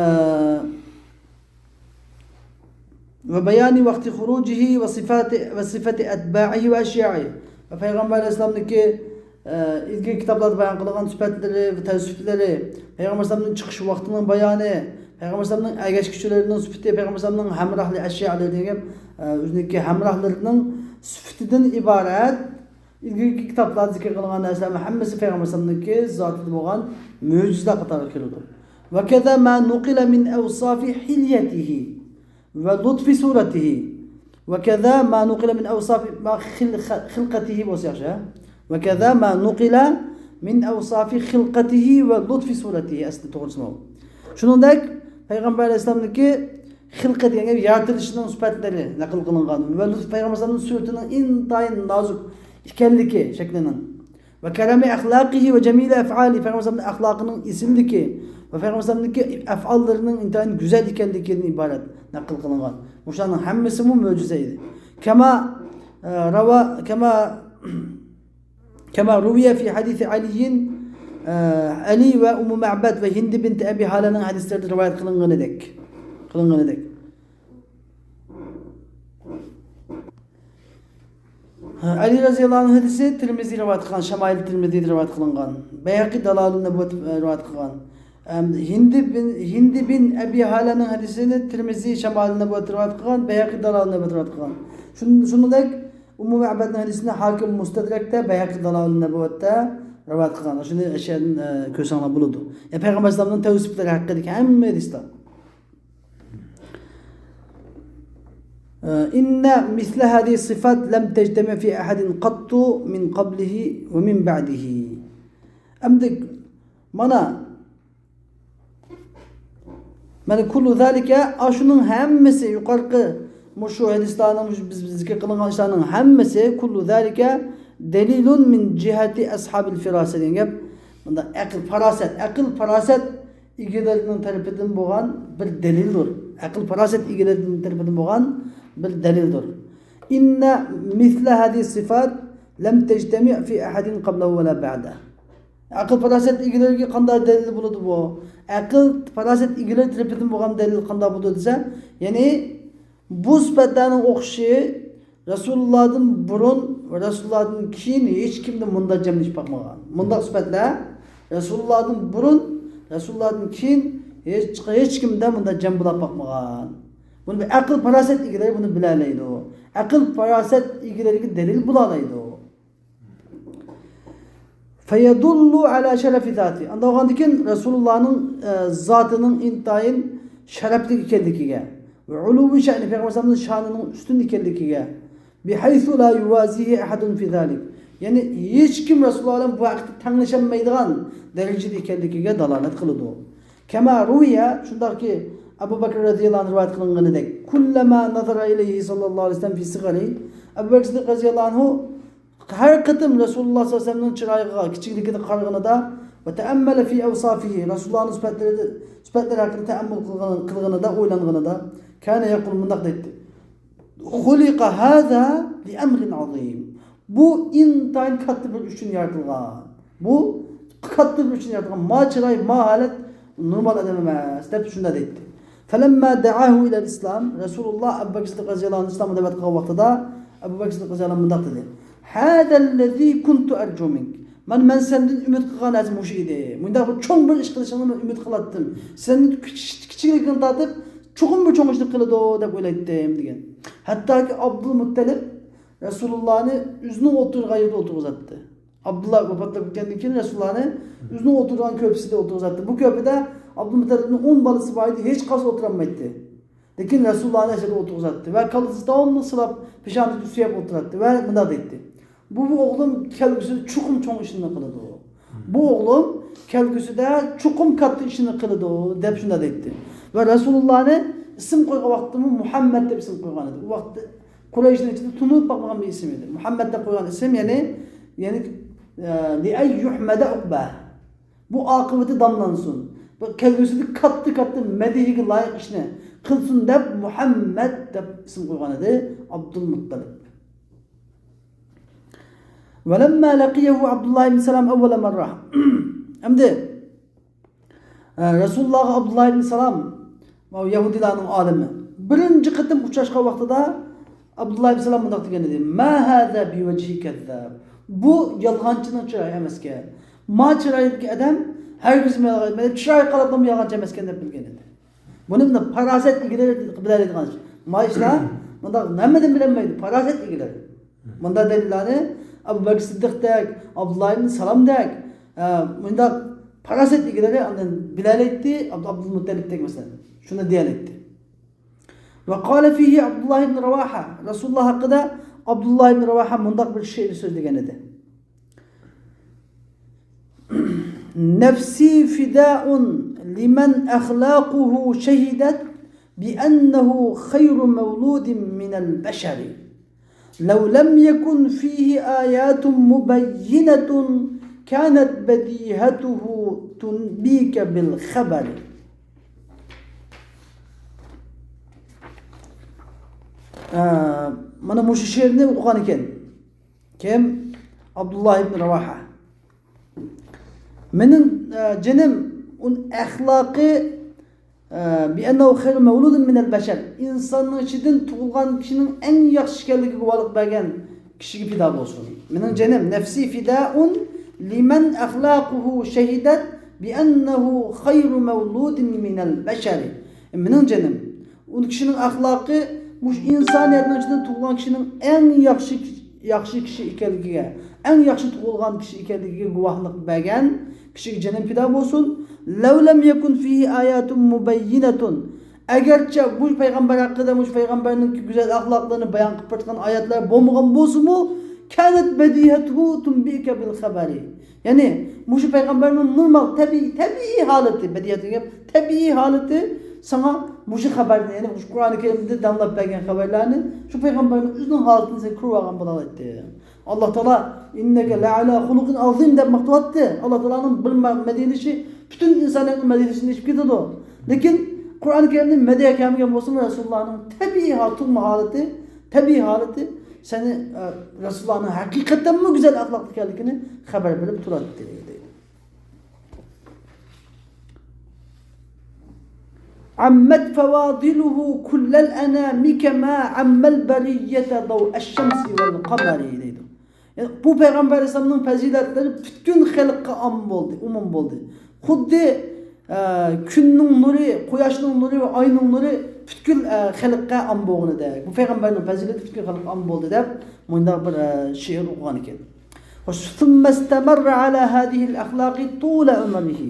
ۋە بايانى ۋاقتى خۇرۇجىھى ۋە سىفاتى، ۋە سىفەتى ئەتبائىھى ۋە ئەشيائىھى. ۋە پەيغەمبەر ئەلەيھىسسالامنىڭكى، ئە، ئىلگىرى كىتابلاردا بايان قىلغان سۈپەتلىرى ۋە تەۋسىپلىرى، پەيغەمبەر ئەلەيھىسسالامنىڭ چىقىش ۋاقتىنىڭ بايانى، پەيغەمبەر ئەلەيھىسسالامنىڭ ئەگەشكۈچىلىرىنىڭ سۈپىتى، پەيغەمبەر ئەلەيھىسسالامنىڭ ھەمراھلىرى، ئەشيائىلىرى دېگەن گەپ، ئە، ئۆزىنىڭكى ھەمراھلىرىنىڭ سۈپىتىدىن ئىبارەت ئىلگىرىكى كىتابلاردا زىكىر قىلىنغان نەرسىلەرنىڭ ھەممىسى پەيغەمبەر ئەلەيھىسسالامنىڭكى زاتىدا بولغان مۆجىزىلەر قاتارىغا كىرىدۇ. ۋە كەزا ما نۇقىلە مىن ئەۋسافى ھىليەتىھى ۋە لۇتفى سۇرەتىھى. ۋە كەزا ما نۇقىلە مىن ئەۋسافى ما خىل-، خىلقەتىھى بولسا ياخشى، ھە؟ ۋە كەزا ما نۇقىلە مىن ئەۋسافى خىلقەتىھى ۋە لۇتفى سۇرەتىھى. ئەسلىدە توغرىسىمۇ. شۇنىڭدەك پەيغەمبەر ئەلەيھىسسالامنىڭكى خىلقەت دېگەن گەپ يارىتىلىشىنىڭ سۈپەتلىرى نەقىل قىلىنغان ۋە لۇتف پەيغەمبەر ئەلەيھىسسالامنىڭ سۈرىتىنىڭ ئىنتايىن نازۇك ئىكەنلىكى شەكلىنىڭ. ۋە كەرەمى ئەخلاقىھى ۋە جەمىلى ئەفئالى، پەيغەمبەر ئەلەيھىسسالامنىڭ ئەخلاقىنىڭ ئېسىللىكى ۋە پەيغەمبەر ئەلەيھىسسالامنىڭكى ئەفئاللىرىنىڭ ئىنتايىن گۈزەل ئىكەنلىكىدىن ئىبارەت نەقىل قىلىنغان. مۇشۇلارنىڭ ھەممىسىمۇ مۆجىزە ئىدى. كەما، ئە، رەۋا، كەما كەما رۇۋىيە فى ھەدىسى ئەلىيىن، ئە، ئەلى ۋە ئۇممۇ مەبەد ۋە ھىندى بىنت ئەبى ھالەنىڭ ھەدىسلىرىدە رىۋايەت قىلىنغىنىدەك. قىلىنغىنىدەك. ئەلى رەزىياللاھۇ ئەنھۇ ھەدىسى تىرمىزى رىۋايەت قىلغان، شامائىل تىرمىزىدە رىۋايەت قىلىنغان. بەيھەقى دالائىل نۇبۇۋۋەت رىۋايەت قىلغان. ئەم، ھىندى بىن، ھىندى بىن ئەبى ھالەنىڭ ھەدىسىنى تىرمىزى شامائىل نۇبۇۋۋەت رىۋايەت قىلغان، بەيھەقى دالائىل نۇبۇۋۋەت رىۋايەت قىلغان. شۇن-، شۇنىڭدەك ئۇممۇ مەبەدنىڭ ھەدىسىنى ھاكىم مۇستەدرەكتە، بەيھەقى دالائىل نۇبۇۋۋەتتە رىۋايەت قىلغان. شۇنى ئەشيادىن، ئە، كۆرسەڭلار بولىدۇ. يەنى پەيغەمبەر ئەلەيھىسسالامنىڭ تەۋسىپلىرى ھەققىدىكى ھەممە ھەدىستە. ئە، إن مثل هذه الصفات لم تجتمع في أحد قط من قبله ومن بعده. ئەمدى مانا مانا كۇللۇ زالىكە، ئاشۇنىڭ ھەممىسى، يۇقىرىقى مۇشۇ ھەدىسلەرنىڭ، مۇشۇ بىز، بىز زىكىر قىلىنغان ئىشلارنىڭ ھەممىسى، كۇللۇ زالىكە دەلىلۇن مىن جىھەتى ئەسھابىل فىراسە دېگەن گەپ. بۇنداق ئەقىل، پاراسەت، ئەقىل، پاراسەت ئىگىلىرىنىڭ تەرىپىدىن بولغان بىر دەلىلدۇر. ئەقىل، پاراسەت ئىگىلىرىنىڭ تەرىپىدىن بولغان بىر دەلىلدۇر. إن مثل هذه الصفات لم تجتمع في أحد قبله ولا بعده. ئەقىل پاراسەت ئىگىلىرىگە قانداق دەلىل بولىدۇ بۇ؟ ئەقىل پاراسەت ئىگىلىرى تەرىپىدىن بولغان دەلىل قانداق بولىدۇ دېسە، يەنى بۇ سۈپەتلەرنىڭ ئوخشىشى رەسۇلۇللادىن بۇرۇن ۋە رەسۇلۇللادىن كېيىن ھېچكىمدە مۇنداق جەملىشىپ باقمىغان. مۇنداق سۈپەتلەر رەسۇلۇللادىن بۇرۇن، رەسۇلۇللادىن كېيىن ھېچ، ھېچكىمدە مۇنداق جەم بولاپ باقمىغان. بۇنى بىر ئەقىل پاراسەت ئىگىلىرى بۇنى بىلەلەيدۇ. ئەقىل پاراسەت ئىگىلىرىگە دەلىل بولالايدۇ. فيدل على شرف ذاته. ئانداق بولغاندىكىن رەسۇلۇللانىڭ، ئە، زاتىنىڭ ئىنتايىن شەرەپلىك ئىكەنلىكىگە، وعلو شأنه، پەيغەمبەر ئەلەيھىسسالامنىڭ شانىنىڭ ئۈستۈن ئىكەنلىكىگە، بحيث لا يوازيه أحد في ذلك. يەنى ھېچكىم رەسۇلۇللا بىلەن بۇ ھەقتە تەڭلىشەلمەيدىغان دەرىجىدە ئىكەنلىكىگە دالالەت قىلىدۇ. كما روي، شۇنداقكى ئەبۇ بەكرى رەزىياللاھۇ ئەنھۇ رىۋايەت قىلىنغىنىدەك، كلما نظر إليه صلى الله عليه وسلم في صغره ئەبۇ بەكرى سىددىق رەزىياللاھۇ ئەنھۇ ھەر قېتىم رەسۇلۇللا ساللاللاھۇ ئەلەيھى ۋەسەللەمنىڭ چىرايىغا، كىچىكلىكىگە قارىغىنىدا، ۋە تەئەممەلە فى ئەۋسافىھى، رەسۇلۇللانىڭ سۈپەتلىرى، سۈپەتلىرى ھەققىدە تەئەممۇل قىلغان-، قىلغىنىدا، ئويلانغىنىدا، كانە يەقۇل، مۇنداق دەيتتى: خۇلىقە ھازا لىئەمرىن ئازىم. بۇ ئىنتايىن كاتتا بىر ئىش ئۈچۈن يارىتىلغان. بۇ كاتتا بىر ئىش ئۈچۈن يارىتىلغان. ما چىراي، ما ھالەت نورمال ئادەم ئەمەس، دەپ شۇنداق دەيتتى. فەلەمما دەئاھۇ ئىلەل ئىسلام، رەسۇلۇللا ئەبۇ بەكرى سىددىق رەزىياللاھۇ ئەنھۇ ئىسلامغا دەۋەت قىلغان ۋاقتىدا، ئەبۇ بەكرى سىددىق رەزىياللاھۇ ئەنھۇ مۇنداق دېدى: ھازەللەزى كۇنتۇ ئەرجۇ مىنك. مانا مەن سەندىن ئۈمىد قىلغان نەرسە مۇشۇ ئىدى. مۇنداق بىر چوڭ بىر ئىش قىلىشىڭنى مەن ئۈمىد قىلاتتىم. سەندىن كىچىك-، كىچىكلىكىڭدىن تارتىپ چوقۇم بىر چوڭ ئىشنى قىلىدۇ دەپ ئويلايتتىم، دېگەن. ھەتتاكى ئابدۇلمۇتتەلىپ رەسۇلۇللانى ئۆزىنىڭ ئولتۇرغان يېرىدە ئولتۇرغۇزاتتى. ئابدۇللا ۋاپات بولۇپ كەتكەندىن كېيىن رەسۇلۇللانى ئۆزىنىڭ ئولتۇرغان كۆرپىسىدە ئولتۇرغۇزاتتى. بۇ كۆرپىدە ئابدۇلمۇتتەلىپنىڭ ئون بالىسى بار ئىدى، ھېچقايسى ئولتۇرالمايتتى. لېكىن رەسۇلۇللانى ئەشەدە ئولتۇرغۇزاتتى ۋە كاللىسى داۋاملىق سىلاپ، پېشانىسىنى سۆيۈپ ئولتۇراتتى ۋە مۇنداق دەيتتى: بۇ، بۇ ئوغلۇم كەلگۈسىدە چوقۇم چوڭ ئىشنى قىلىدۇ. بۇ ئوغلۇم كەلگۈسىدە چوقۇم كاتتا ئىشنى قىلىدۇ، دەپ شۇنداق دەيتتى. ۋە رەسۇلۇللانى ئىسىم قويغان ۋاقتىمۇ مۇھەممەد دەپ ئىسىم قويغان ئىدى. ئۇ ۋاقىتتا قۇرەيشنىڭ ئىچىدە تونۇلۇپ باقمىغان بىر ئىسىم ئىدى. مۇھەممەد دەپ قويغان ئىسىم، يەنى، يەنى، ئە، لىئەن يۇھمەدە ئۇقبە. بۇ ئاقىۋىتى داملانسۇن. بۇ كەلگۈسىدە كاتتا-كاتتا مەدھىيىگە لايىق ئىشنى قىلسۇن دەپ مۇھەممەد دەپ ئىسىم قويغان ئىدى ئابدۇلمۇتتەلىپ. ۋەلەمما لەقىيەھۇ ئابدۇللا ئىبن سالام ئەۋۋەلە مەررە. ئەمدى، ئە، رەسۇلۇللاغا ئابدۇللا ئىبن سالام، ماۋۇ يەھۇدىيلارنىڭ ئالىمى، بىرىنچى قېتىم ئۇچراشقان ۋاقتىدا ئابدۇللا ئىبن سالام مۇنداق دېگەن ئىدى: ما ھازا بىۋەجھى كەززاب. بۇ يالغانچىنىڭ چىرايى ئەمەسكەن. ما چىرايدىكى ئادەم ھەرگىزمۇ يالغان ئەتمەيدۇ، چىرايى قاراپلا يالغانچى ئەمەسكەن دەپ بىلگەن ئىدى. بۇنى مۇنداق پاراسەت ئىگىلىرى بىلەلەيدىغان ئىش. ما ئىشلار مۇنداق ھەممىدىن بىلەلمەيدۇ، پاراسەت ئىگىلىرى. مۇنداق دەلىللارنى ئەبۇ بەكرى سىددىقتەك، ئابدۇللا ئىبن سالامدەك، ئە، مۇنداق پاراسەت ئىگىلىرى ئاندىن بىلەلەيتتى، ئابدۇ-، ئابدۇلمۇتتەلىپتەك مەسىلەن. شۇنى دېيەلەيتتى. ۋە قالە فىھى ئابدۇللا ئىبن رەۋاھە. رەسۇلۇللا ھەققىدە ئابدۇللا ئىبن رەۋاھە مۇنداق بىر شېئىر سۆزلىگەن ئىدى. نەفسى فىدائۇن لىمەن ئەخلاقۇھۇ شەھىدەت بىئەننەھۇ خەيرۇ مەۋلۇدىن مىنەل بەشەرى. لەو لەم يەكۇن فىھى ئاياتۇن مۇبەييىنەتۇن كانەت بەدىھەتۇھۇ تۇنبىكە بىل خەبەرى. ئە، مانا مۇشۇ شېئىرنى ئوقۇغان ئىكەن. كىم؟ ئابدۇللا ئىبن رەۋاھە. مېنىڭ، ئە، جېنىم، ئۇنىڭ ئەخلاقى، ئە، بىئەننەھۇ خەيرۇ مەۋلۇدىن مىنەل بەشەر. ئىنساننىڭ ئىچىدىن تۇغۇلغان كىشىنىڭ ئەڭ ياخشى ئىكەنلىكىگە گۇۋاھلىق بەرگەن كىشىگە پىدا بولسۇن. مېنىڭ جېنىم، نەفسى فىدائۇن لىمەن ئەخلاقۇھۇ شەھىدەت بىئەننەھۇ خەيرۇ مەۋلۇدىن مىنەل بەشەر. مېنىڭ جېنىم، ئۇ كىشىنىڭ ئەخلاقى مۇشۇ ئىنسانىيەتنىڭ ئىچىدىن تۇغۇلغان كىشىنىڭ ئەڭ ياخشى، ياخشى كىشى ئىكەنلىكىگە، ئەڭ ياخشى تۇغۇلغان كىشى ئىكەنلىكىگە گۇۋاھلىق بەرگەن كىشىگە جېنىم پىدا بولسۇن. لەۋ لەم يەكۇن فىھى ئاياتۇن مۇبەييىنەتۇن. ئەگەرچە بۇ پەيغەمبەر ھەققىدە، مۇشۇ پەيغەمبەرنىڭ گۈزەل ئەخلاقلىرىنى بايان قىلىپ بېرىدىغان ئايەتلەر بولمىغان بولسىمۇ، كانەت بەدىھەتۇھۇ تۇنبىئۇكە بىل خەبەرى. يەنى مۇشۇ پەيغەمبەرنىڭ نورمال، تەبىئىي، تەبىئىي ھالىتى، بەدىھەت دېگەن گەپ، تەبىئىي ھالىتى ساڭا مۇشۇ خەۋەرنى، يەنى مۇشۇ قۇرئانى كەرىمدە دەڭلەپ بەرگەن خەۋەرلەرنى شۇ پەيغەمبەرنىڭ ئۆزىنىڭ ھالىتىنى سەن كۆرۈۋالغان بولالايتتى. ئاللا تائالا، ئىننەكە لەئەلا خۇلۇقىن ئازىم دەپ ماختىۋاتتى. ئاللا تائالانىڭ بىر مە-، مەدھىيلىشى پۈتۈن ئىنسانىيەتنىڭ مەدھىيلىشىنى ئېچىپ كېتىدۇ. لېكىن قۇرئانى كەرىمدە مەدھىيە كەلمىگەن بولسىمۇ، رەسۇلۇللانىڭ تەبىئىي ھال-، تۇغما ھالىتى، تەبىئىي ھالىتى سېنى، ئە، رەسۇلۇللانىڭ ھەقىقەتەنمۇ گۈزەل ئەخلاقتا ئىكەنلىكىنى خەۋەر بېرىپ تۇراتتى، دەيدۇ. عمت فواضله كل الأنام كما عم البرية ضوء الشمس والقمر، دەيدۇ. يەنى بۇ پەيغەمبەر ئەلەيھىسسالامنىڭ پەزىلەتلىرى پۈتكۈل خەلققە ئام بولدى، ئومۇم بولدى. خۇددى، ئە، كۈننىڭ نۇرى، قۇياشنىڭ نۇرى ۋە ئاينىڭ نۇرى پۈتكۈل، ئە، خەلققە ئام بولغىنىدەك، بۇ پەيغەمبەرنىڭ پەزىلىتى پۈتكۈل خەلققە ئام بولدى دەپ، مۇنداق بىر، ئە، شېئىر ئوقۇغان ئىكەن. خوش، ثم استمر على هذه الأخلاق طول عمره.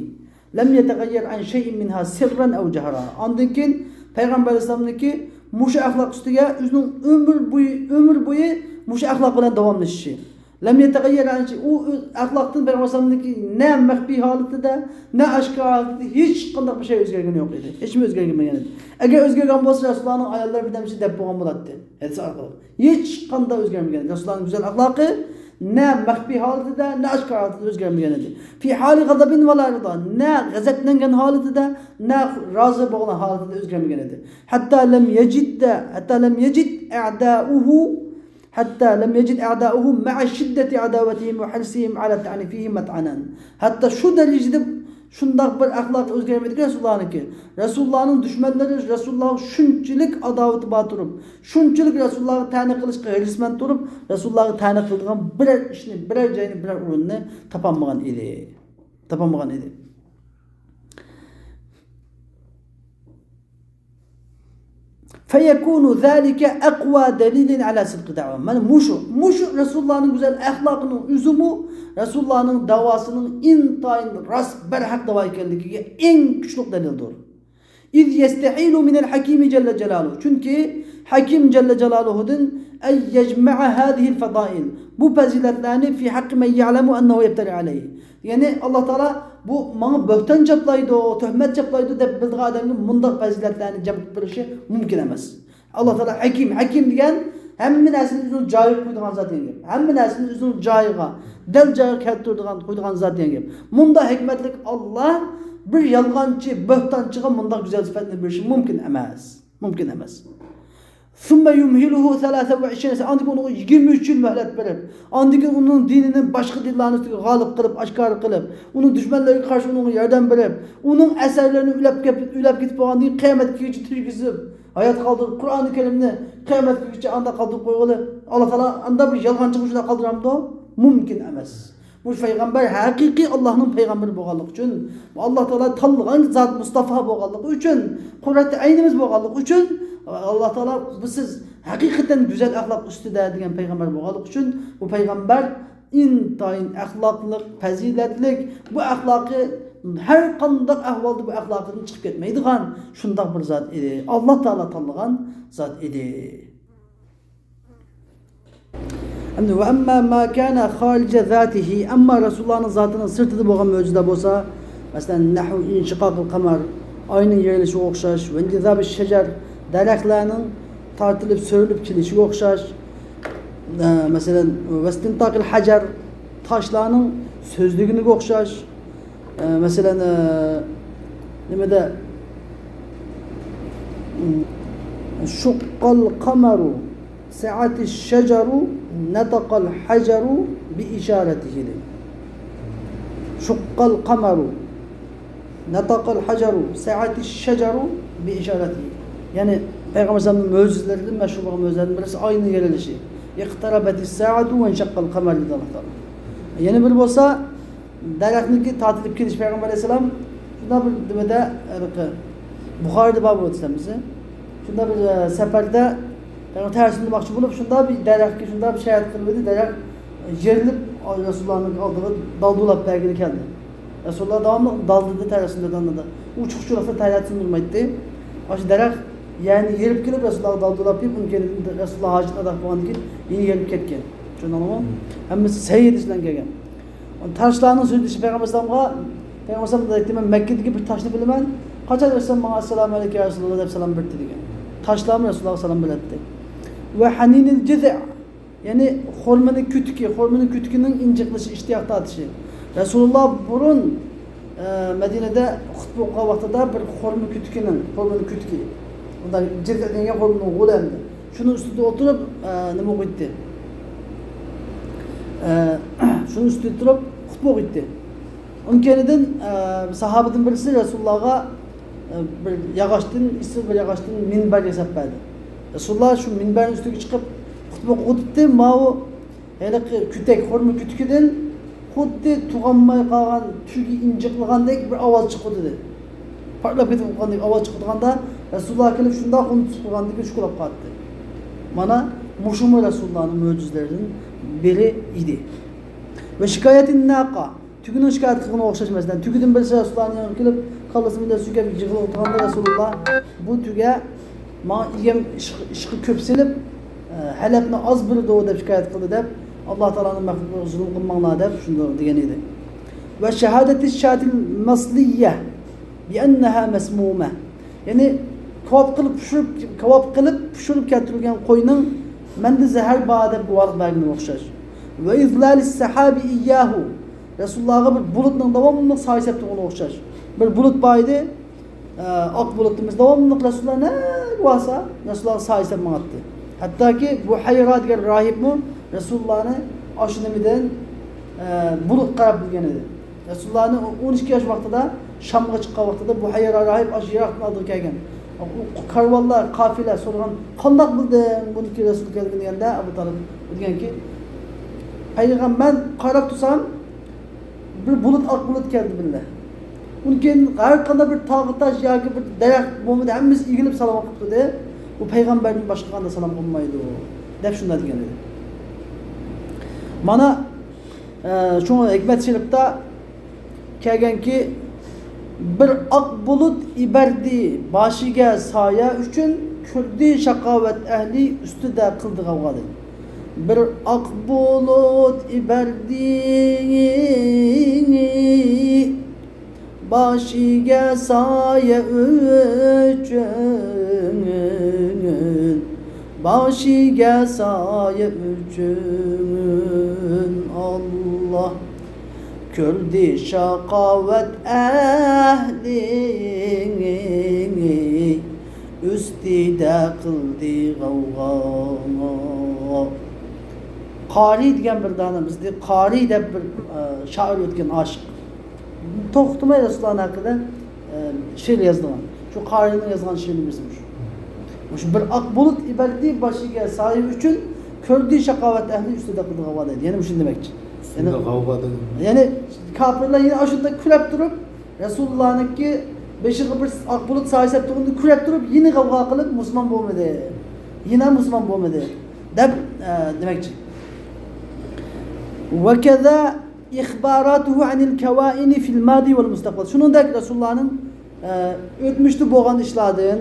لم يتغير عن شيء منها سرا أو جهرا. ئاندىن كېيىن پەيغەمبەر ئەلەيھىسسالامنىڭكى مۇشۇ ئەخلاق ئۈستىگە ئۆزىنىڭ ئۆمۈر بويى، ئۆمۈر بويى مۇشۇ ئەخلاق بىلەن داۋاملىشىشى. لم يتغير عن شيء. ئۇ ئۆز ئەخلاقتىن پەيغەمبەر ئەلەيھىسسالامنىڭكى نە مەخپىي ھالىتىدە، نە ئاشكارا ھالىتىدە ھېچقانداق بىر شەي ئۆزگەرگىنى يوق ئىدى. ھېچنېمە ئۆزگەرگەنمىگەن ئىدى. ئەگەر ئۆزگەرگەن بولسا، رەسۇلۇللانىڭ ئاياللىرى بىردەمچە دەپ بولغان بولاتتى. ھەدىس ئارقىلىق. ھېچقانداق ئۆزگەرمىگەن ئىدى. رەسۇلۇللانىڭ گۈزەل ئەخلاقى نە مەخپىي ھالىتىدە، نە ئاشكارا ھالىتىدە ئۆزگەرمىگەن ئىدى. في حال غضب ولا رضا. نە غەزەپلەنگەن ھالىتىدە، نە رازى بولغان ھالىتىدە ئۆزگەرمىگەن ئىدى. حتى لم يجد، حتى لم يجد أعداؤه، حتى لم يجد أعداؤه مع شدة عداوتهم وحرصهم على الطعن فيه مطعنا. ھەتتا شۇ دەرىجىدە شۇنداق بىر ئەخلاق ئۆزگەرمىدىكى رەسۇلۇللانىڭكى. رەسۇلۇللانىڭ دۈشمەنلىرى رەسۇلۇللاغا شۇنچىلىك ئاداۋىتى بار تۇرۇپ، شۇنچىلىك رەسۇلۇللاغا تەنە قىلىشقا ھېرىسمەن تۇرۇپ، رەسۇلۇللاغا تەنە قىلىدىغان بىرەر ئىشنى، بىرەر جاينى، بىرەر ئورۇننى تاپالمىغان ئىدى. تاپالمىغان ئىدى. فيكون ذلك أقوى دليل على صدق دعواه. مانا مۇشۇ، مۇشۇ رەسۇلۇللانىڭ گۈزەل ئەخلاقىنىڭ ئۆزىمۇ رەسۇلۇللانىڭ داۋاسىنىڭ ئىنتايىن راست، بەرھەق داۋا ئىكەنلىكىگە ئەڭ كۈچلۈك دەلىلدۇر. إذ يستحيل من الحكيم جل جلاله. چۈنكى ھەكىم جەللە جالالۇھۇدىن أن يجمع هذه الفضائل، بۇ پەزىلەتلەرنى في حق من يعلم أنه يفتري عليه. يەنى ئاللا تائالا بۇ ماڭا بۆھتان چاپلايدۇ، تۆھمەت چاپلايدۇ دەپ بىلىدىغان ئادەمگە مۇنداق پەزىلەتلەرنى جەم قىلىپ بېرىشى مۇمكىن ئەمەس. ئاللا تائالا ھەكىم، ھەكىم دېگەن ھەممە نەرسىنى ئۆزىنىڭ جايىغا قويىدىغان زات دېگەن گەپ. ھەممە نەرسىنى ئۆزىنىڭ جايىغا، دەل جايىغا كەلتۈرىدىغان، قويىدىغان زات دېگەن گەپ. مۇنداق ھېكمەتلىك ئاللا بىر يالغانچى، بۆھتانچىغا مۇنداق گۈزەل سۈپەتنى بېرىشى مۇمكىن ئەمەس. مۇمكىن ئەمەس. ثم يمهله ثلاثا وعشرين سنة. ئاندىن كېيىن ئۇنىڭغا يىگىرمە ئۈچ يىل مۆھلەت بېرىپ، ئاندىن كېيىن ئۇنىڭ دىنىنى باشقا دىنلارنىڭ ئۈستىگە غالىب قىلىپ، ئاشكارا قىلىپ، ئۇنىڭ دۈشمەنلىرىگە قارشى ئۇنىڭغا ياردەم بېرىپ، ئۇنىڭ ئەسەرلىرىنى ئۆلەپ كېتىپ، ئۆلەپ كېتىپ بولغاندىن كېيىن قىيامەتكە كېچە تىرگۈزۈپ، ھايات قالدۇرۇپ، قۇرئانى كەرىمنى قىيامەتكە كېچە ئاندا قالدۇرۇپ قويغىلى، ئاللا تائالا ئاندا بىر يالغانچىغا شۇنداق قالدۇرامدۇ؟ مۇمكىن ئەمەس. بۇ پەيغەمبەر ھەقىقىي ئاللانىڭ پەيغەمبىرى بولغانلىقى ئۈچۈن، ئاللا تائالا تاللىغان زات مۇستافا بولغانلىقى ئۈچۈن، قۇررەتى ئەينىمىز بولغانلىقى ئۈچۈن، ئاللا تائالا بۇ سىز ھەقىقەتەن گۈزەل ئەخلاق ئۈستىدە دېگەن پەيغەمبەر بولغانلىقى ئۈچۈن، بۇ پەيغەمبەر ئىنتايىن ئەخلاقلىق، پەزىلەتلىك، بۇ ئەخلاقى ھەر قانداق ئەھۋالدا بۇ ئەخلاقىدىن چىقىپ كەتمەيدىغان شۇنداق بىر زات ئىدى. ئاللا تائالا تاللىغان زات ئىدى. ئەمدى، وأما ما كان خارج ذاته، ئەمما رەسۇلۇللانىڭ زاتىنىڭ سىرتىدا بولغان مۆجىزىلەر بولسا، مەسىلەن، نحو انشقاق القمر، ئاينىڭ يېرىلىشىگە ئوخشاش، وانجذاب الشجر، دەرەخلەرنىڭ تارتىلىپ، سۆرۈلۈپ كېلىشىگە ئوخشاش، ئە، مەسىلەن، واستنطاق الحجر، تاشلارنىڭ سۆزلىگىنىگە ئوخشاش، ئە، مەسىلەن، ئە، نېمىدە، شق القمر سعت الشجر نطق الحجر بإشارته دەيدۇ. شق القمر نطق الحجر سعت الشجر بإشارته. يەنى پەيغەمبەر ئەلەيھىسسالامنىڭ مۆجىزىلىرىدىن، مەشھۇر بولغان مۆجىزىلەردىن بىرسى ئاينىڭ يېرىلىشى. اقتربت الساعة وانشق القمر دېدى ئاللا تائالا. يەنە بىرى بولسا، دەرەخنىڭكى تارتىلىپ كېلىش پەيغەمبەر ئەلەيھىسسالام شۇنداق بىر نېمىدە، ھېلىقى بۇخارىدا بار بۇ ھەدىسلەر بىزدە. شۇنداق بىر، ئە، سەپەردە، يەنى تەرسىنى ئۇرماقچى بولۇپ، شۇنداق بىر دەرەخكە شۇنداق بىر شايەت قىلىۋىدى، دەرەخ يېرىلىپ رەسۇلۇللانىڭ ئالدىغا دالدۇلاپ بەرگىلى كەلدى. رەسۇلۇللا داۋاملىق دالدىدا تەرسىنى ئۇرىدۇ. ئۇچۇق-چۈچۈك تەرسىنى ئۇرمايتتى. ئاشۇ دەرەخ يەرنى يېرىپ كېلىپ، رەسۇلۇللاغا دالدۇلاپ بېرىپ، ئۇنىڭ كەينىدىن رەسۇلۇللا ھاجىتىنى ئادا قىلغاندىن كېيىن يەنە يېرىلىپ كەتكەن. چۈشەندىڭىزمۇ؟ ھەممىسى سەھىھ ھەدىس بىلەن كەلگەن. تاشلارنىڭ سۆزلىشى پەيغەمبەر ئەلەيھىسسالامغا، پەيغەمبەر ئەلەيھىسسالام دەيتتى، مەن مەككىدىكى بىر تاشنى بىلىمەن، قاچان ئۆتسەم ماڭا ئەسسالامۇ ئەلەيكۇم يا رەسۇلاللا دەپ سالام بېرەتتى دېگەن. تاشلارمۇ رەسۇلاللاغا سالام بېرەتتى. ۋە ھەنىنىل جىزئ، يەنى خورمىنىڭ كۆتۈكى، خورمىنىڭ كۆتۈكىنىڭ ئىنجىقلىشى، ئىشتىياق تارتىشى. رەسۇلاللا بۇرۇن، ئە، مەدىنىدە خۇتبە ئوقۇغان ۋاقتىدا بىر خورما كۆتۈكىنىڭ، خورمىنىڭ كۆتۈكى، ئۇندا جىزئ دېگەن خورمىنىڭ غولى ئەمدى. شۇنىڭ ئۈستىدە ئولتۇرۇپ، ئە، نېمە ئوقۇيتتى؟ ئە، شۇنىڭ ئۈستىدە تۇرۇپ خۇتبە ئوقۇيتتى. ئۇنىڭ كەينىدىن، ئە، ساھابىدىن بىرسى رەسۇلۇللاغا، ئە، بىر ياغاچتىن، ئېسىل بىر ياغاچتىن مىنبەر ياساپ بەردى. رەسۇلۇللا شۇ مىنبەرنىڭ ئۈستىگە چىقىپ خۇتبە ئوقۇتۇپتى. ماۋۇ ھېلىقى كۆتەك، خورما كۆتۈكىدىن خۇددى تۇغالماي قالغان تۈگى ئىنجىقلىغاندەك بىر ئاۋاز چىقىدۇ دېدى. پارتلاپ كېتىپ قالغاندەك ئاۋاز چىقىدىغاندا، رەسۇلۇللا كېلىپ شۇنداق ئۇنى تۇتۇپ قالغاندىكىن شۇ قۇلاپ قالدى. مانا، مۇشۇمۇ رەسۇلۇللانىڭ مۆجىزىلىرىدىن بىرى ئىدى. ۋە شىكايەتىن ناقا، تۈگىنىڭ شىكايەت قىلغىنىغا ئوخشاش مەسىلەن. تۈگىدىن بىرسى رەسۇلۇللانىڭ يېنىغا كېلىپ، كاللىسى بىلەن سۆكۈپ يىغلاۋاتقاندا رەسۇلۇللا، بۇ تۈگە ماڭا ئىگەم ئىشقا، ئىشقا كۆپ سېلىپ، ئە، ھەلەپنى ئاز بېرىدۇ دەپ شىكايەت قىلدى دەپ، ئاللا تائالانىڭ مەخلۇقىغا زۇلۇم قىلماڭلار دەپ شۇنداق دېگەن ئىدى. ۋە شاھادەتى شاتىل مەسلىيە بىئەننەھا مەسمۇمە. يەنى كاۋاپ قىلىپ پىشۇرۇپ، كاۋاپ قىلىپ پىشۇرۇپ كەلتۈرۈلگەن قوينىڭ مەندە زەھەر بار دەپ گۇۋاھلىق بەرگىنىگە ئوخشاش. ۋە ئىزلالى سەھابى ئىيياھۇ. رەسۇلۇللاغا بىر بۇلۇتنىڭ داۋاملىق سايە سېلىپ تۇرغىنىغا ئوخشاش. بىر بۇلۇت بار ئىدى. ئاق بۇلۇتىمىز داۋاملىق رەسۇلۇللا نەگە بارسا، رەسۇلۇللاغا سايە سېلىپ ماڭاتتى. ھەتتاكى بۇھەيرا دېگەن راھىبمۇ رەسۇلۇللانى ئاشۇ نېمىدىن، ئە، بۇلۇتقا قاراپ بىلگەن ئىدى. رەسۇلۇللانى ئون ئىككى ياش ۋاقتىدا شامغا چىققان ۋاقتىدا بۇھەيرا راھىب ئاشۇ يىراقتىن ئالدىغا كەلگەن. ئۇ كارۋانلار، قافىلە سورىغان، «قانداق بىلدىڭ بۇنىڭكى رەسۇل كەلگىنىنى؟» دېگەندە، ئەبۇ تالىپ دېگەنكى، پەيغەمبەر، مەن قاراپ تۇرسام، بىر بۇلۇت، ئاق بۇلۇت كەلدى بىللە. ئۇنىڭ كېيىن ھەر قانداق بىر تاغ، تاش ياكى بىر دەرەخ بولمىدى، ھەممىسى ئېگىلىپ سالام قىلىپتۇ دە. بۇ پەيغەمبەردىن باشقا قانداق سالام قىلمايدۇ دەپ شۇنداق دېگەن ئىدى. مانا، ئە، شۇڭا ھېكمەت شېرىپتا كەلگەنكى، بىر ئاق بۇلۇت ئىبەردى باشىگە سايە ئۈچۈن، كۆردى شاقاۋەت ئەھلى ئۈستىدە قىلدى غەۋغا دەيدۇ. بىر ئاق بۇلۇت ئىبەردى باشىگە سايە ئۈچۈن، باشىگە سايە ئۈچۈن ئاللا كۆردى شاقاۋەت ئەھلىنى، ئۈستىدە قىلدى غەۋغا. قارى دېگەن بىر دانا، بىزدە قارى دەپ بىر، ئە، شائىر ئۆتكەن، ئاشىق. توختىماي رەسۇلۇللانىڭ ھەققىدە، ئە، شېئىر يازىدىغان. شۇ قارىنىڭ يازغان شېئىرى بىزدە مۇشۇ. مۇشۇ بىر ئاق بۇلۇت ئىبەردى باشىگە سايە ئۈچۈن، كۆردى شاقاۋەت ئەھلى ئۈستىدە قىلدى غەۋغا دەيدۇ. يەنە مۇشۇنى دېمەكچى. يەنە، ئۈستىدە غەۋغا دېگەن. يەنى كاپىرلار يەنە ئاشۇنداق كۈلەپ تۇرۇپ، رەسۇلۇللانىڭكى بېشىغا بىر ئاق بۇلۇت سايە سېلىپ تۇرغىنىنى كۈلەپ تۇرۇپ، يەنە غەۋغا قىلىپ، مۇسۇلمان بولمىدى. يەنە مۇسۇلمان بولمىدى دەپ، ئە، دېمەكچى. وكذا إخباراته عن الكوائن في الماضي والمستقبل. شۇنىڭدەك رەسۇلۇللانىڭ، ئە، ئۆتمۈشتە بولغان ئىشلاردىن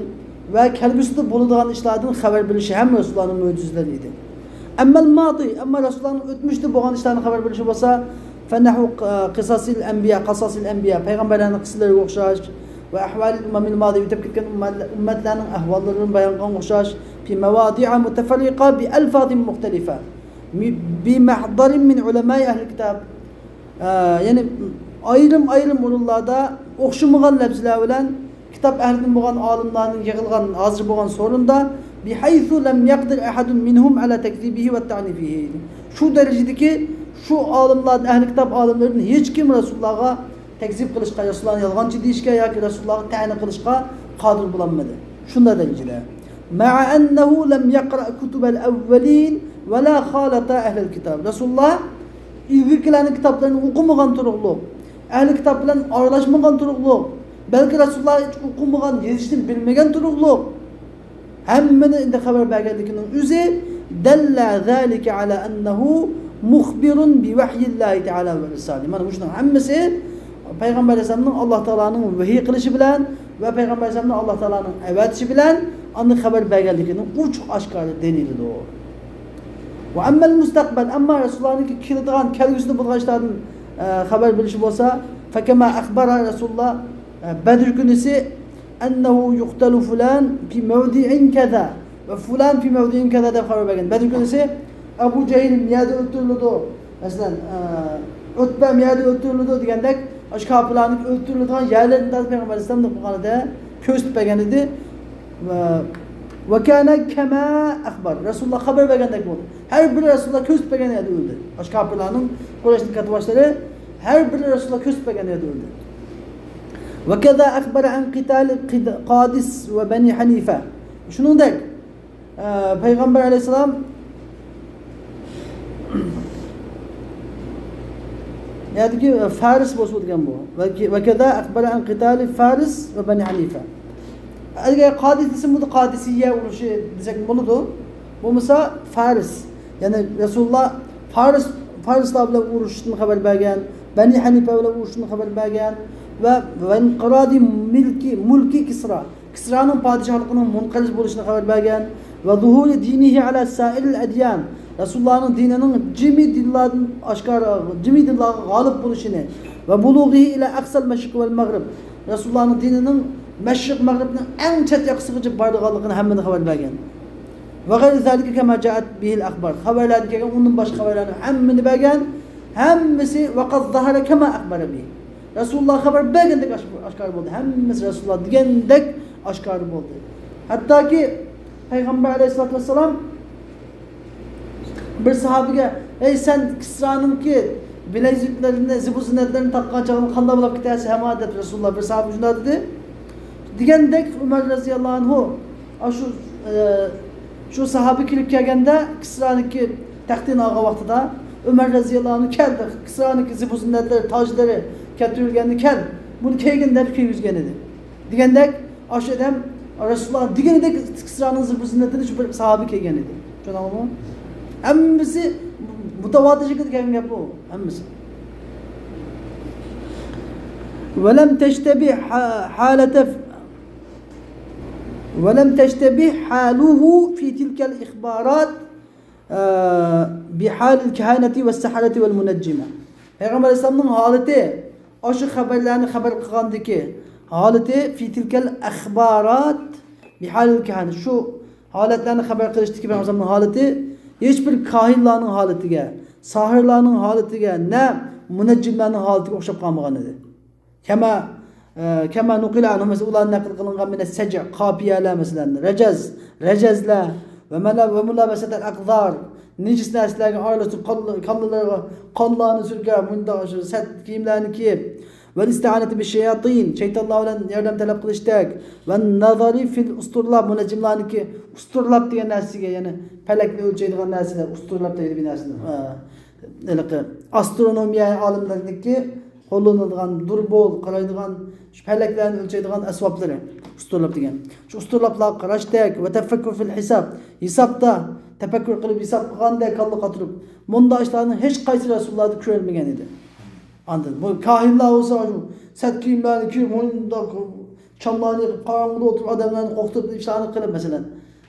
ۋە كەلگۈسىدە بولىدىغان ئىشلاردىن خەۋەر بېرىشى ھەم رەسۇلۇللانىڭ مۆجىزىلىرى ئىدى. أما الماضي، ئەمما رەسۇلۇللانىڭ ئۆتمۈشتە بولغان ئىشلارنى خەۋەر بېرىشى بولسا، فنحو قصص الأنبياء، قصص الأنبياء، پەيغەمبەرلەرنىڭ قىسسىلىرىگە ئوخشاش، وأحوال الأمم الماضية، ئۆتۈپ كەتكەن ئۈممەتلەرنىڭ ئەھۋاللىرىنى بايان قىلغانغا ئوخشاش، في مواضع متفرقة بألفاظ مختلفة، بمحضر من علماء أهل الكتاب. ئە، يەنى ئايرىم-ئايرىم ئورۇنلاردا ئوخشىمىغان لەپزىلەر بىلەن كىتاب ئەھلىدىن بولغان ئالىملارنىڭ يىغىلغان، ھازىر بولغان سورۇندا، بحيث لم يقدر أحد منهم على تكذيبه والطعن فيه. شۇ دەرىجىدىكى شۇ ئالىملاردىن، ئەھلى كىتاب ئالىملىرىدىن ھېچكىم رەسۇلۇللاغا تەكزىب قىلىشقا، رەسۇلۇللانى يالغانچى دېيىشكە ياكى رەسۇلۇللاغا تەنە قىلىشقا قادىر بولالمىدى. شۇنداق دەرىجىدە. مع أنه لم يقرأ كتب الأولين ولا خالط أهل الكتاب. رەسۇلۇللا ئىلگىرىكىلەرنىڭ كىتابلىرىنى ئوقۇمىغان تۇرۇقلۇق، ئەھلى كىتاب بىلەن ئارىلاشمىغان تۇرۇقلۇق، بەلكى رەسۇلۇللا ھېچ ئوقۇمىغان، يېزىشنى بىلمىگەن تۇرۇقلۇق، ھەممىنى ئەمدى خەۋەر بەرگەنلىكىنىڭ ئۆزى، دل ذلك على أنه مخبر بوحي الله تعالى وإرساله. مانا مۇشۇنىڭ ھەممىسى پەيغەمبەر ئەلەيھىسسالامنىڭ ئاللا تائالانىڭ ۋەھىي قىلىشى بىلەن ۋە پەيغەمبەر ئەلەيھىسسالامنى ئاللا تائالانىڭ ئەۋەتىشى بىلەن ئاندىن خەۋەر بەرگەنلىكىنىڭ ئوچۇق ئاشكارا دەلىلىدۇر. وأما المستقبل، ئەمما رەسۇلۇللانىڭكى كېلىدىغان، كەلگۈسىدە بولىدىغان ئىشلاردىن، ئە، خەۋەر بېرىشى بولسا، فكما أخبر رسول الله، ئە، بەدر كۈنىسى، أنه يقتل فلان في موضع كذا ۋە فلان في موضع كذا دەپ خەۋەر بەرگەن. بەدر كۈنىسى ئەبۇ جەھىل مۇ يەردە ئۆلتۈرۈلىدۇ، مەسىلەن، ئە، ئۇتبە مۇ يەردە ئۆلتۈرۈلىدۇ دېگەندەك، ئاشۇ كاپىرلارنىڭ ئۆلتۈرۈلىدىغان يەرلىرىنى پەيغەمبەر ئەلەيھىسسالام نېمە قىلغان ئىدى؟ كۆرسىتىپ بەرگەن ئىدى. ۋە، وكان كما أخبر، رەسۇلۇللا خەۋەر بەرگەندەك بولدى. ھەر بىرى رەسۇلۇللا كۆرسىتىپ بەرگەن يەردە ئۆلدى. ئاشۇ كاپىرلارنىڭ، قۇرەيشنىڭ كاتتىباشلىرى ھەر بىرى رەسۇلۇللا كۆرسىتىپ بەرگەن يەردە ئۆلدى. وكذا أخبر عن قتال قد-، قادس وبني حنيفة. شۇنىڭدەك، ئە، پەيغەمبەر ئەلەيھىسسالام يەردىكى، ئە، فارس بولسا دېگەن بۇ. وك-، وكذا أخبر عن قتال فارس وبني حنيفة. ئەگەر قادىس دېسە، بۇ قادىسىيە ئۇرۇشى دېسەك بولىدۇ. بولمىسا فارس. يەنى رەسۇلۇللا فارس، فارسلار بىلەن ئۇرۇشتىن خەۋەر بەرگەن، بەنى ھەنىفە بىلەن ئۇرۇشتىن خەۋەر بەرگەن ۋە وانقراض ملك، ملك كسرى، كىسرانىڭ پادىشاھلىقىنىڭ مۇنقەرز بولۇشىنى خەۋەر بەرگەن ۋە ظهور دينه على سائر الأديان، رەسۇلۇللانىڭ دىنىنىڭ جىمى دىنلاردىن ئاشكارا، جىمى دىنلارغا غالىب بولۇشىنى ۋە بۇلۇغىھى ئىلە ئەقسەل مەشرىق ۋەل مەغرىب، رەسۇلۇللانىڭ دىنىنىڭ مەشرىق مەغرىبنىڭ ئەڭ چەت ياقىسىغىچە بارىدىغانلىقىنى ھەممىنى خەۋەر بەرگەن. ۋە غەيرى زالىكە كەما جائەت بىھىل ئەخبار، خەۋەرلەردە كەلگەن ئۇندىن باشقا خەۋەرلەرنى ھەممىنى بەرگەن، ھەممىسى ۋە قەد زەھەرە كەما ئەخبەرە بىھ. رەسۇلۇللا خەۋەر بەرگەندەك ئاش-، ئاشكارا بولدى. ھەممىسى رەسۇلۇللا دېگەندەك ئاشكارا بولدى. ھەتتاكى پەيغەمبەر ئەلەيھىسسالاتۇ ۋەسسالام بىر ساھابىگە، «ئەي سەن كىسرانىڭكى بىلەيزۈكلىرىنى، زىبۇ زىننەتلىرىنى تاققان چاغدا قانداق بولۇپ كېتەرسەن ھەما؟» دەپ رەسۇلۇللا بىر ساھابىگە شۇنداق دېدى. دېگەندەك ئۆمەر رەزىياللاھۇ ئەنھۇ، ئاشۇ، ئە، شۇ ساھابە كىرىپ كەلگەندە، كىسرانىڭكى تەختىنى ئالغان ۋاقتىدا ئۆمەر رەزىياللاھۇ ئەنھۇ كەلدى. كىسرانىڭكى زىبۇ زىننەتلىرى، تاجلىرى كەلتۈرۈلگەندە، «كەل، بۇنى كىيگىن» دەپ كىيگۈزگەن ئىدى. دېگەندەك، ئاشۇ ئادەم رەسۇلۇللا دېگىنىدەك كىسرانىڭ زىبۇ زىننىتىنى شۇ بىر ساھابە كىيگەن ئىدى. چۈشەندىڭىزمۇ؟ ھەممىسى مۇتەۋاتىر شەكىلدە كەلگەن گەپ بۇ. ھەممىسى. ولم تشتبه ح-، حالة، ولم تشتبه حاله في تلك الإخبارات، آه، بحال الكهنة والسحرة والمنجمة. پەيغەمبەر ئەلەيھىسسالامنىڭ ھالىتى، ئاشۇ خەۋەرلەرنى خەۋەر قىلغاندىكى ھالىتى، في تلك الأخبارات بحال الكهنة، شۇ ھالەتلەرنى خەۋەر قىلىشتىكى پەيغەمبەر ئەلەيھىسسالامنىڭ ھالىتى ھېچبىر كاھىنلارنىڭ ھالىتىگە، ساھىرلارنىڭ ھالىتىگە، نە مۇنەججىملەرنىڭ ھالىتىگە ئوخشاپ قالمىغان ئىدى. كما، ئە، كما نقل عنهم، مەسىلەن، ئۇلار نەقىل قىلىنغان، من السجع، قاپىيەلەر، مەسىلەن، رەجەز، رەجەزلەر، وملا-، وملابسة الأقذار، نىجىس نەرسىلەرگە ئارىلىشىپ، كاللا-، كاللىلىرىغا قانلارنى سۈركەپ، مۇنداق شۇ سەت كىيىملەرنى كىيىپ، والاستعانة بالشياطين، شەيتانلار بىلەن ياردەم تەلەپ قىلىشتەك، والنظر في الأسطرلاب، مۇنەججىملارنىڭكى ئۇستۇرلاپ دېگەن نەرسىگە، يەنى پەلەكنى ئۆلچەيدىغان نەرسىلەر، ئۇستۇرلاپ دەيدۇ بىر نەرسىنى. ئا، ھېلىقى ئاسترونومىيە ئالىملىرىنىڭكى قوللىنىدىغان دۇربۇل، قارايدىغان، شۇ پەلەكلەرنى ئۆلچەيدىغان ئەسۋابلىرى، ئۇستۇرلاپ دېگەن. شۇ ئۇستۇرلاپلارغا قاراشتەك، والتفكر في الحساب، ھېسابتا تەپەككۇر قىلىپ، ھېساب قىلغاندەك كاللا قاتۇرۇپ، مۇنداق ئىشلارنىڭ ھېچقايسى رەسۇلۇللادا كۆرۈلمىگەن ئىدى. ئاندىن بۇ كاھىنلار بولسا، شۇ سەت كىيىملەرنى كىيىپ، مۇنداق چاملارنى يېقىپ، قاراڭغۇدا ئولتۇرۇپ، ئادەملەرنى قورقۇتۇپ، ئىشلارنى قىلىپ، مەسىلەن،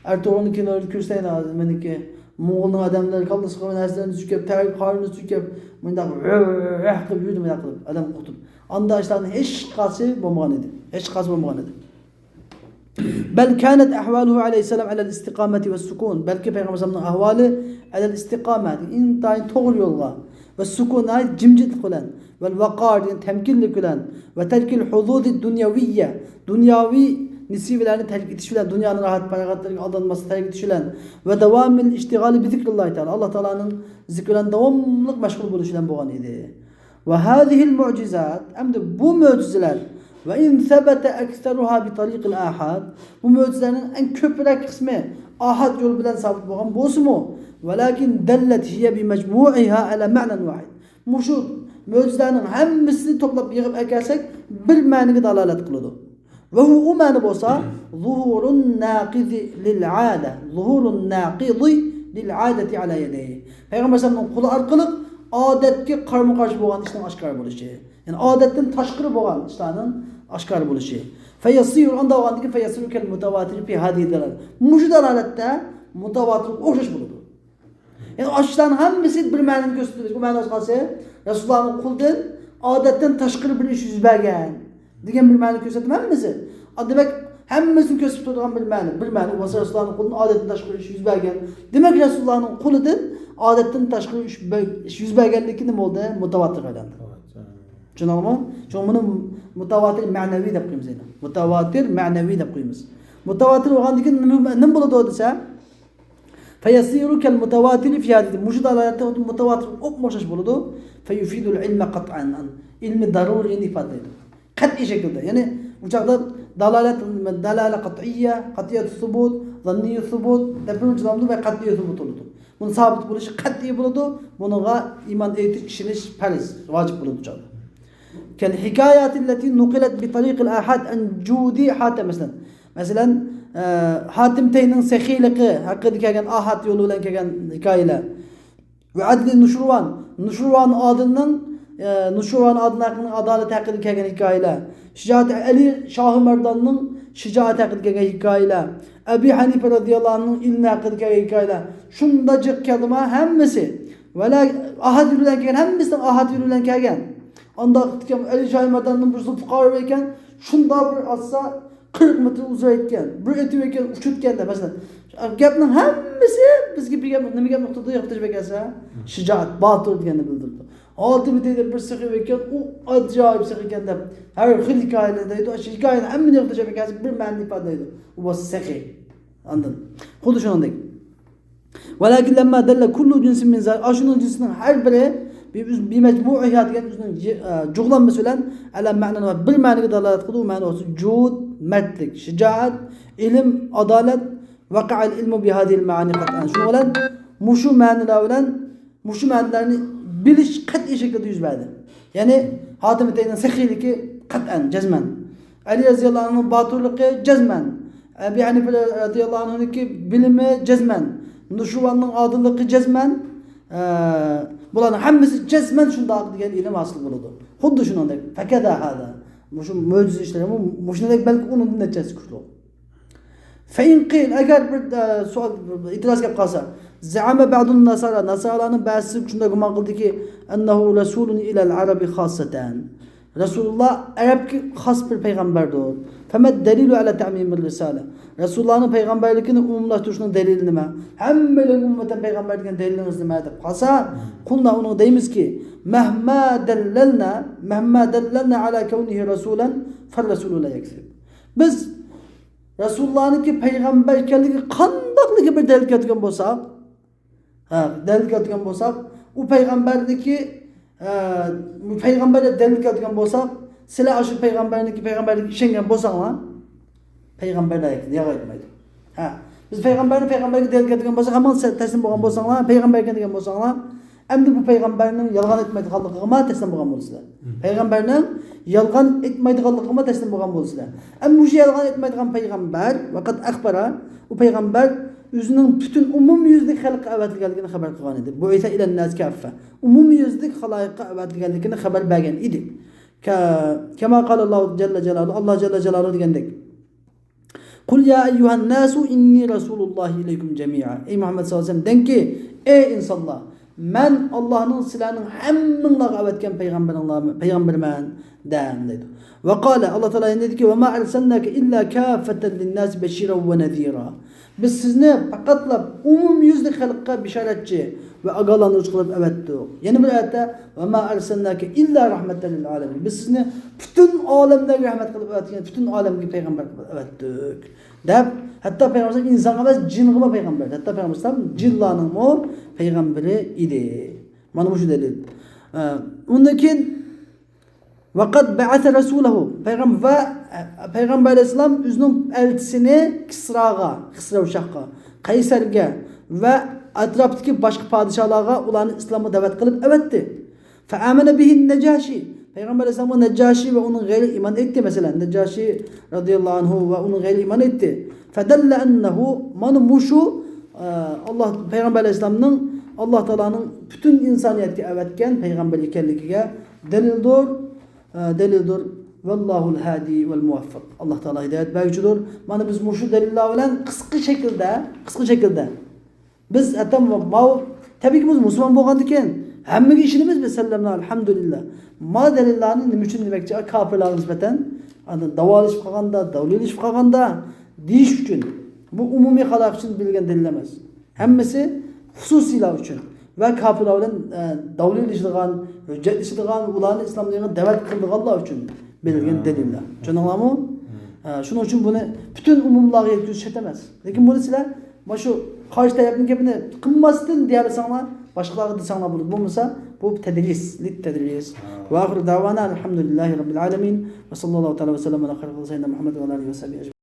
ئەرتۇرۇننىڭ كىنولىرىنى كۆرسەڭلار، مېنىڭكى موڭغۇلنىڭ ئادەملىرى كاللىسىغا نەرسىلەرنى سۈركەپ، تەرگە قارنىنى سۈركەپ، مۇنداق ۋەھ قىلىپ يۈردى، مۇنداق قىلىپ، ئادەم قورقۇتۇپ. ئانداق ئىشلارنىڭ ھېچقايسى بولمىغان ئىدى. ھېچقايسى بولمىغان ئىدى. بل كانت أحواله عليه السلام على الاستقامة والسكون. بەلكى پەيغەمبەر ئەلەيھىسسالامنىڭ ئەھۋالى على الاستقامة، ئىنتايىن توغرا يولغا، والسكون، ناھايىتى جىمجىتلىق بىلەن، والوقار، دېگەن تەمكىنلىك بىلەن، وترك الحظوظ الدنيوية، دۇنياۋى نېسىۋىلەرنى تەرك ئېتىش بىلەن، دۇنيانىڭ راھەت پاراغەتلىرىگە ئالدانماسلىقنى تەرك ئېتىش بىلەن، ودوام الاشتغال بذكر الله تعالى، ئاللا تائالانىڭ زىكرى بىلەن داۋاملىق مەشغۇل بولۇش بىلەن بولغان ئىدى. وهذه المعجزات، ئەمدى بۇ مۆجىزىلەر، وإن ثبت أكثرها بطريق الآحاد، بۇ مۆجىزىلەرنىڭ ئەڭ كۆپرەك قىسمى ئاھاد يولى بىلەن سابىت بولغان بولسىمۇ، ولكن دلت هي بمجموعها على معنى واحد. مۇشۇ مۆجىزىلەرنىڭ ھەممىسىنى توپلاپ يىغىپ ئەكەلسەك، بىر مەنىگە دالالەت قىلىدۇ. ۋە ھۇ، ئۇ مەنە بولسا، ظۇھۇرۇن ناقىزى لىل ئادە، ظۇھۇرۇن ناقىزى لىل ئادەتى ئالا يەدەيھى. پەيغەمبەر ئەلەيھىسسالامنىڭ قولى ئارقىلىق ئادەتكە قارمۇ قارشى بولغان ئىشنىڭ ئاشكارا بولۇشى. يەنى ئادەتتىن تاشقىرى بولغان ئىشلارنىڭ ئاشكارا بولۇشى. فيصير، ئانداق بولغاندىكىن، فيصير كالمتواتر في هذه الدلالة. مۇشۇ دالالەتتە مۇتەۋاتىرغا ئوخشاش بولىدۇ. يەنى ئاشۇلارنىڭ ھەممىسى بىر مەنىنى كۆرسىتىدۇ. بۇ مەنىسى قالسا، رەسۇلۇللانىڭ قولىدىن ئادەتتىن تاشقىرى بىر ئىش يۈز بەرگەن دېگەن بىر مەنىنى كۆرسەتتىم ھەممىسى. ئا، دېمەك، ھەممىسىنى كۆرسىتىپ تۇرىدىغان بىر مەنە، بىر مەنە بولسا رەسۇلۇللانىڭ قولىدىن ئادەتتىن تاشقىرى ئىش يۈز بەرگەن. دېمەك، رەسۇلۇللانىڭ قولىدىن ئادەتتىن تاشقىرى ئىش بە-، ئىش يۈز بەرگەنلىكى نېمە بولدى؟ مۇتەۋاتىرغا ئايلاندى. چۈشەندىڭىزمۇ؟ شۇڭا بۇنى مۇتەۋاتىر مەنەۋى دەپ قويىمىز ئەمدى. مۇتەۋاتىر مەنەۋى دەپ قويىمىز. مۇتەۋاتىر بولغاندىن كېيىن نېمە، نېمە بولىدۇ دېسە، فيصير كالمتواتر في هذه، مۇشۇ دالالەتتە خۇددى مۇتەۋاتىرغا ئوخشاش بولىدۇ. فيفيد العلم قطعا، ئىلمىي دەرۇرىينى ئىپادىلەيدۇ. قەتئىي شەكىلدە. يەنى ئۇ چاغدا دالالەت، دالالە قەتئىيە، قەتئىيەتۇ سۇبۇت، زاننىيۇ سۇبۇت دەپ بىر جۇدامدۇ ۋە قەتئىيۇ سۇبۇت بولىدۇ. بۇنى سابىت بولۇشى قەتئىي بولىدۇ. بۇنىڭغا ئىمان ئېيتىش، ئىشىنىش پەرز، ۋاجىپ بولىدۇ ئۇ چاغدا. كالحكايات التي نقلت بطريق الآحاد عن جود حاتم، مەسىلەن. مەسىلەن، ئە، ھاتىم تەينىڭ سېخىيلىقى ھەققىدە كەلگەن ئاھاد يولى بىلەن كەلگەن ھېكايىلەر. ۋە ئادلى نۇشرۇۋان، نۇشرۇۋان ئادىلنىڭ ئە، نۇشىۋان ئادىل ھەققىنىڭ ئادالىتى ھەققىدە كەلگەن ھېكايىلەر، شىجائەت ئەلى شاھى مەرداننىڭ شىجائىتى ھەققىدە كەلگەن ھېكايىلەر، ئەبى ھەنىپە رەزىياللاھۇ ئەنھۇنىڭ ئىلمى ھەققىدە كەلگەن ھېكايىلەر شۇنداق جىق كەلدىما ھەممىسى. ۋەلە ئاھات يولى بىلەن كەلگەن، ھەممىسىنىڭ ئاھات يولى بىلەن كەلگەن. ئانداق ئەلى شاھى مەرداندىن بىر پۇقارا ئىكەن، شۇنداق بىر ئاتسا، قىرىق مېتىر ئۇزايتكەن، بىر ئېتىۋەتكەن، ئۇچۇرتكەندە، مەسىلەن. گەپنىڭ ھەممىسى بىزگە بىر گەپ، نېمە گەپ ئۇقتۇرىدۇ، ياقتۇرۇش بەرگەنسە؟ شىجائەت، باتۇر دېگەننى بىلدۈرىدۇ. ئالتە مېتىر دەپ بىر سېخىي ئىكەن، ئۇ ئاجايىپ سېخىي ئىكەن دەپ، ھەر خىل ھېكايىلەر دەيدۇ. شۇ ھېكايىنى ھەممىنى ياقتۇرۇش بەرگەنسە، بىر مەنىنى ئىپادىلەيدۇ. ئۇ بولسا سېخىي. ئاندىن خۇددى شۇنىڭدەك. ۋەلەكىن لەمما دەللە كۇللۇ جىنسىن مىن زالىك، ئاشۇنىڭ جىنسىنىڭ ھەر بىرى بى-، بى-، بىمەجمۇئىھا دېگەن ئۆزىنىڭ جى-، ئە، جۇغلانمىسى بىلەن ئەلە مەنان ۋە بىر مەنىگە دالالەت قىلىدۇ. ئۇ مەنە بولسا جۇھۇد، مەردلىك، شىجائەت، ئىلىم، ئادالەت، ۋەقەئەل ئىلمۇ بىھازىھىل مەئانى قەتئەن. شۇنىڭ بىلەن مۇشۇ مەنىلەر بىلەن مۇشۇ مەنىلەرنى بىلىش قەتئىي شەكىلدە يۈز بەردى. يەنى ھاتىم ئەتەينىڭ سېخىيلىكى قەتئەن، جەزمەن. ئەلى رەزىياللاھۇ ئەنھۇنىڭ باتۇرلۇقى جەزمەن. ئەبى ھەنىفە رەزىياللاھۇ ئەنھۇنىڭكى بىلىمى جەزمەن. نۇشىۋاننىڭ ئادىللىقى جەزمەن. ئە، بۇلارنىڭ ھەممىسى جەزمەن شۇنداق دېگەن ئىلىم ھاسىل بولىدۇ. خۇددى شۇنىڭدەك. فەكەزا ھازا. مۇشۇ مۆجىزە ئىشلىرىمۇ مۇشۇندەك، بەلكى ئۇنىڭدىن نەچچە ھەسسە كۈچلۈك. فإن قيل، ئەگەر بىر، ئە، سوئال، بىر ئېتىراز كەپ قالسا، زەئەمە بەئدۇن ناسارا، ناسارانىڭ بەزىسى شۇنداق گۇمان قىلدىكى، أنه رسول إلى العرب خاصة. رەسۇلۇللا ئەرەبكە خاس بىر پەيغەمبەردۇر. فما الدليل على تعميم الرسالة؟ رەسۇلۇللانىڭ پەيغەمبەرلىكىنى ئومۇملاشتۇرۇشنىڭ دەلىلى نېمە؟ ھەممىلەرگە ئومۇمەن پەيغەمبەر دېگەن دەلىلىڭىز نېمە؟ دەپ قالسا، قلنا، ئۇنىڭغا دەيمىزكى، مهما دللنا، مهما دللنا على كونه رسولا فالرسول لا يكذب. بىز رەسۇلۇللانىڭكى پەيغەمبەر ئىكەنلىكىگە قانداقلىكى بىر دەلىل كەلتۈرگەن بولساق، ھە، دەلىل كەلتۈرگەن بولساق، ئۇ پەيغەمبەرنىڭكى، ئە، پەيغەمبەر دەلىل كەلتۈرگەن بولساق، سىلەر ئاشۇ پەيغەمبەرنىڭكى پەيغەمبەرلىكىگە ئىشەنگەن بولساڭلار، پەيغەمبەر دەل-، ياغا ئېيتمايدۇ. ھە، بىز پەيغەمبەرنى پەيغەمبەرگە دەلىل كەلتۈرگەن بولساق، ھەممىڭلار تەسلىم بولغان بولساڭلار، پەيغەمبەر ئىكەن دېگەن بولساڭلار، ئەمدى بۇ پەيغەمبەرنىڭ يالغان ئېيتمايدىغانلىقىغىمۇ تەسلىم بولغان بولىسىلەر. مم. پەيغەمبەرنىڭ يالغان ئېيتمايدىغانلىقىغىمۇ تەسلىم بولغان بولىسىلەر. ئەمما مۇشۇ يالغان ئېيتمايدىغان پەيغەمبەر، ۋەقەد ئەخبەرە، ئۇ پەيغەمبەر ئۆزىنىڭ پۈتۈن ئومۇميۈزلۈك خەلققە ئەۋەتىلگەنلىكىنى خەۋەر قىلغان ئىدى. بۇئىسە ئىلەن ناس كاففە. ئومۇميۈزلۈك خالايىققا ئەۋەتىلگەنلىكىنى خەۋەر بەرگەن ئىدى. كە-، كەما قالاللاھۇ جەللە جالالۇ، ئاللا جەللە جالالۇ دېگەندەك. قل يا أيها الناس إني رسول الله إليكم جميعا. ئەي مۇھەممەد سەللەللاھۇ ئەلەيھى ۋەسەللەم، دەڭكى، ئەي ئىنسانلار، مەن ئاللانىڭ سىلەرنىڭ ھەممىڭلارغا ئەۋەتكەن پەيغەمبىرىڭلار-، پەيغەمبىرمەن، دەڭ، دەيدۇ. ۋە قالە، ئاللا تائالا يەنە دېدىكى، وما أرسلناك إلا كافة للناس بشيرا ونذيرا. بىز سىزنى پەقەتلا ئومۇميۈزلۈك خەلققە بېشارەتچى ۋە ئاگاھلاندۇرغۇچى قىلىپ ئەۋەتتۇق. يەنە بىر ئايەتتە، وما أرسلناك إلا رحمة للعالمين. بىز سىزنى پۈتۈن ئالەملەرگە رەھمەت قىلىپ ئەۋەتكەن، پۈتۈن ئالەمگە پەيغەمبەر قىلىپ ئەۋەتتۇق، دەپ، ھەتتا پەيغەمبەر ئىنسانغا ئەمەس، جىنغىمۇ پەيغەمبەر. ھەتتا پەيغەمبەر ئەلەيھىسسالام جىنلارنىڭمۇ پەيغەمبىرى ئىدى. مانا مۇشۇ دەلىل. ئە، ئۇندىن كېيىن، ۋەقەد بەئەسە رەسۇلەھۇ، پەيغەم-، ۋە، ئە، پەيغەمبەر ئەلەيھىسسالام ئۆزىنىڭ ئەلچىسىنى كىسراغا، خىسرەۋ شاھقا، قەيسەرگە ۋە ئەتراپتىكى باشقا پادىشاھلارغا ئۇلارنى ئىسلامغا دەۋەت قىلىپ ئەۋەتتى. فآمن به النجاشي. پەيغەمبەر ئەلەيھىسسالامغا نەججاشى ۋە ئۇنىڭ غەيرى ئىمان ئېيتتى، مەسىلەن، نەججاشى رەزىياللاھۇ ئەنھۇ ۋە ئۇنىڭ غەيرى ئىمان ئېيتتى. فدل أنه، مانا مۇشۇ، ئە، ئاللا، پەيغەمبەر ئەلەيھىسسالامنىڭ ئاللا تائالانىڭ پۈتۈن ئىنسانىيەتكە ئەۋەتكەن پەيغەمبەر ئىكەنلىكىگە دەلىلدۇر، ئە، دەلىلدۇر. والله الهادي والموفق. ئاللا تائالا ھىدايەت بەرگۈچىدۇر. مانا بىز مۇشۇ دەلىللەر بىلەن قىسقا شەكىلدە، قىسقا شەكىلدە بىز ئەتەم ماۋۇ، تەبىئىيكى، بىز مۇسۇلمان بولغاندىكىن ھەممىگە ئىشىنىمىز بىز، سەللەمنا، ئەلھەمدۇلىللا. ما دەلىللارنى نېمە ئۈچۈن دېمەكچى؟ كاپىرلارغا نىسبەتەن، ئاندىن داۋالىشىپ قالغاندا، داۋلىلىشىپ قالغاندا دېيىش ئۈچۈن. بۇ ئومۇمىي خەلق ئۈچۈن بېرىلگەن دەلىل ئەمەس. ھەممىسى خۇسۇسىيلار ئۈچۈن ۋە كاپىرلار بىلەن، ئە، داۋلىلىشىدىغان، ھۆججەتلىشىدىغان، ئۇلارنى ئىسلام دىنىغا دەۋەت قىلىدىغانلار ئۈچۈن بېرىلگەن دەلىللەر. چۈشەندىڭلارمۇ؟ ئە، شۇنىڭ ئۈچۈن بۇنى پۈتۈن ئومۇملارغا يەتكۈزۈش شەرت ئەمەس. لېكىن بۇنى سىلەر مانا شۇ قارشى تەرەپنىڭ گېپىنى قىلماستىن دېيەلىسەڭلار، باشقىلارغا دېسەڭلار بولىدۇ. بولمىسا بۇ تەدرىس، لىتتەدرىس. ۋە ئاخىرۇ دەۋانا ئەلھەمدۇلىللاھى رەببىل ئالەمىن. ۋە سەللەللاھۇ تەئالە ۋە سەللەم ئەلا خەيرى خەلقىھى سەييىدىنا مۇھەممەد ۋە ئالا ئالىھى ۋە سەھبىھى ئەجمەئىن.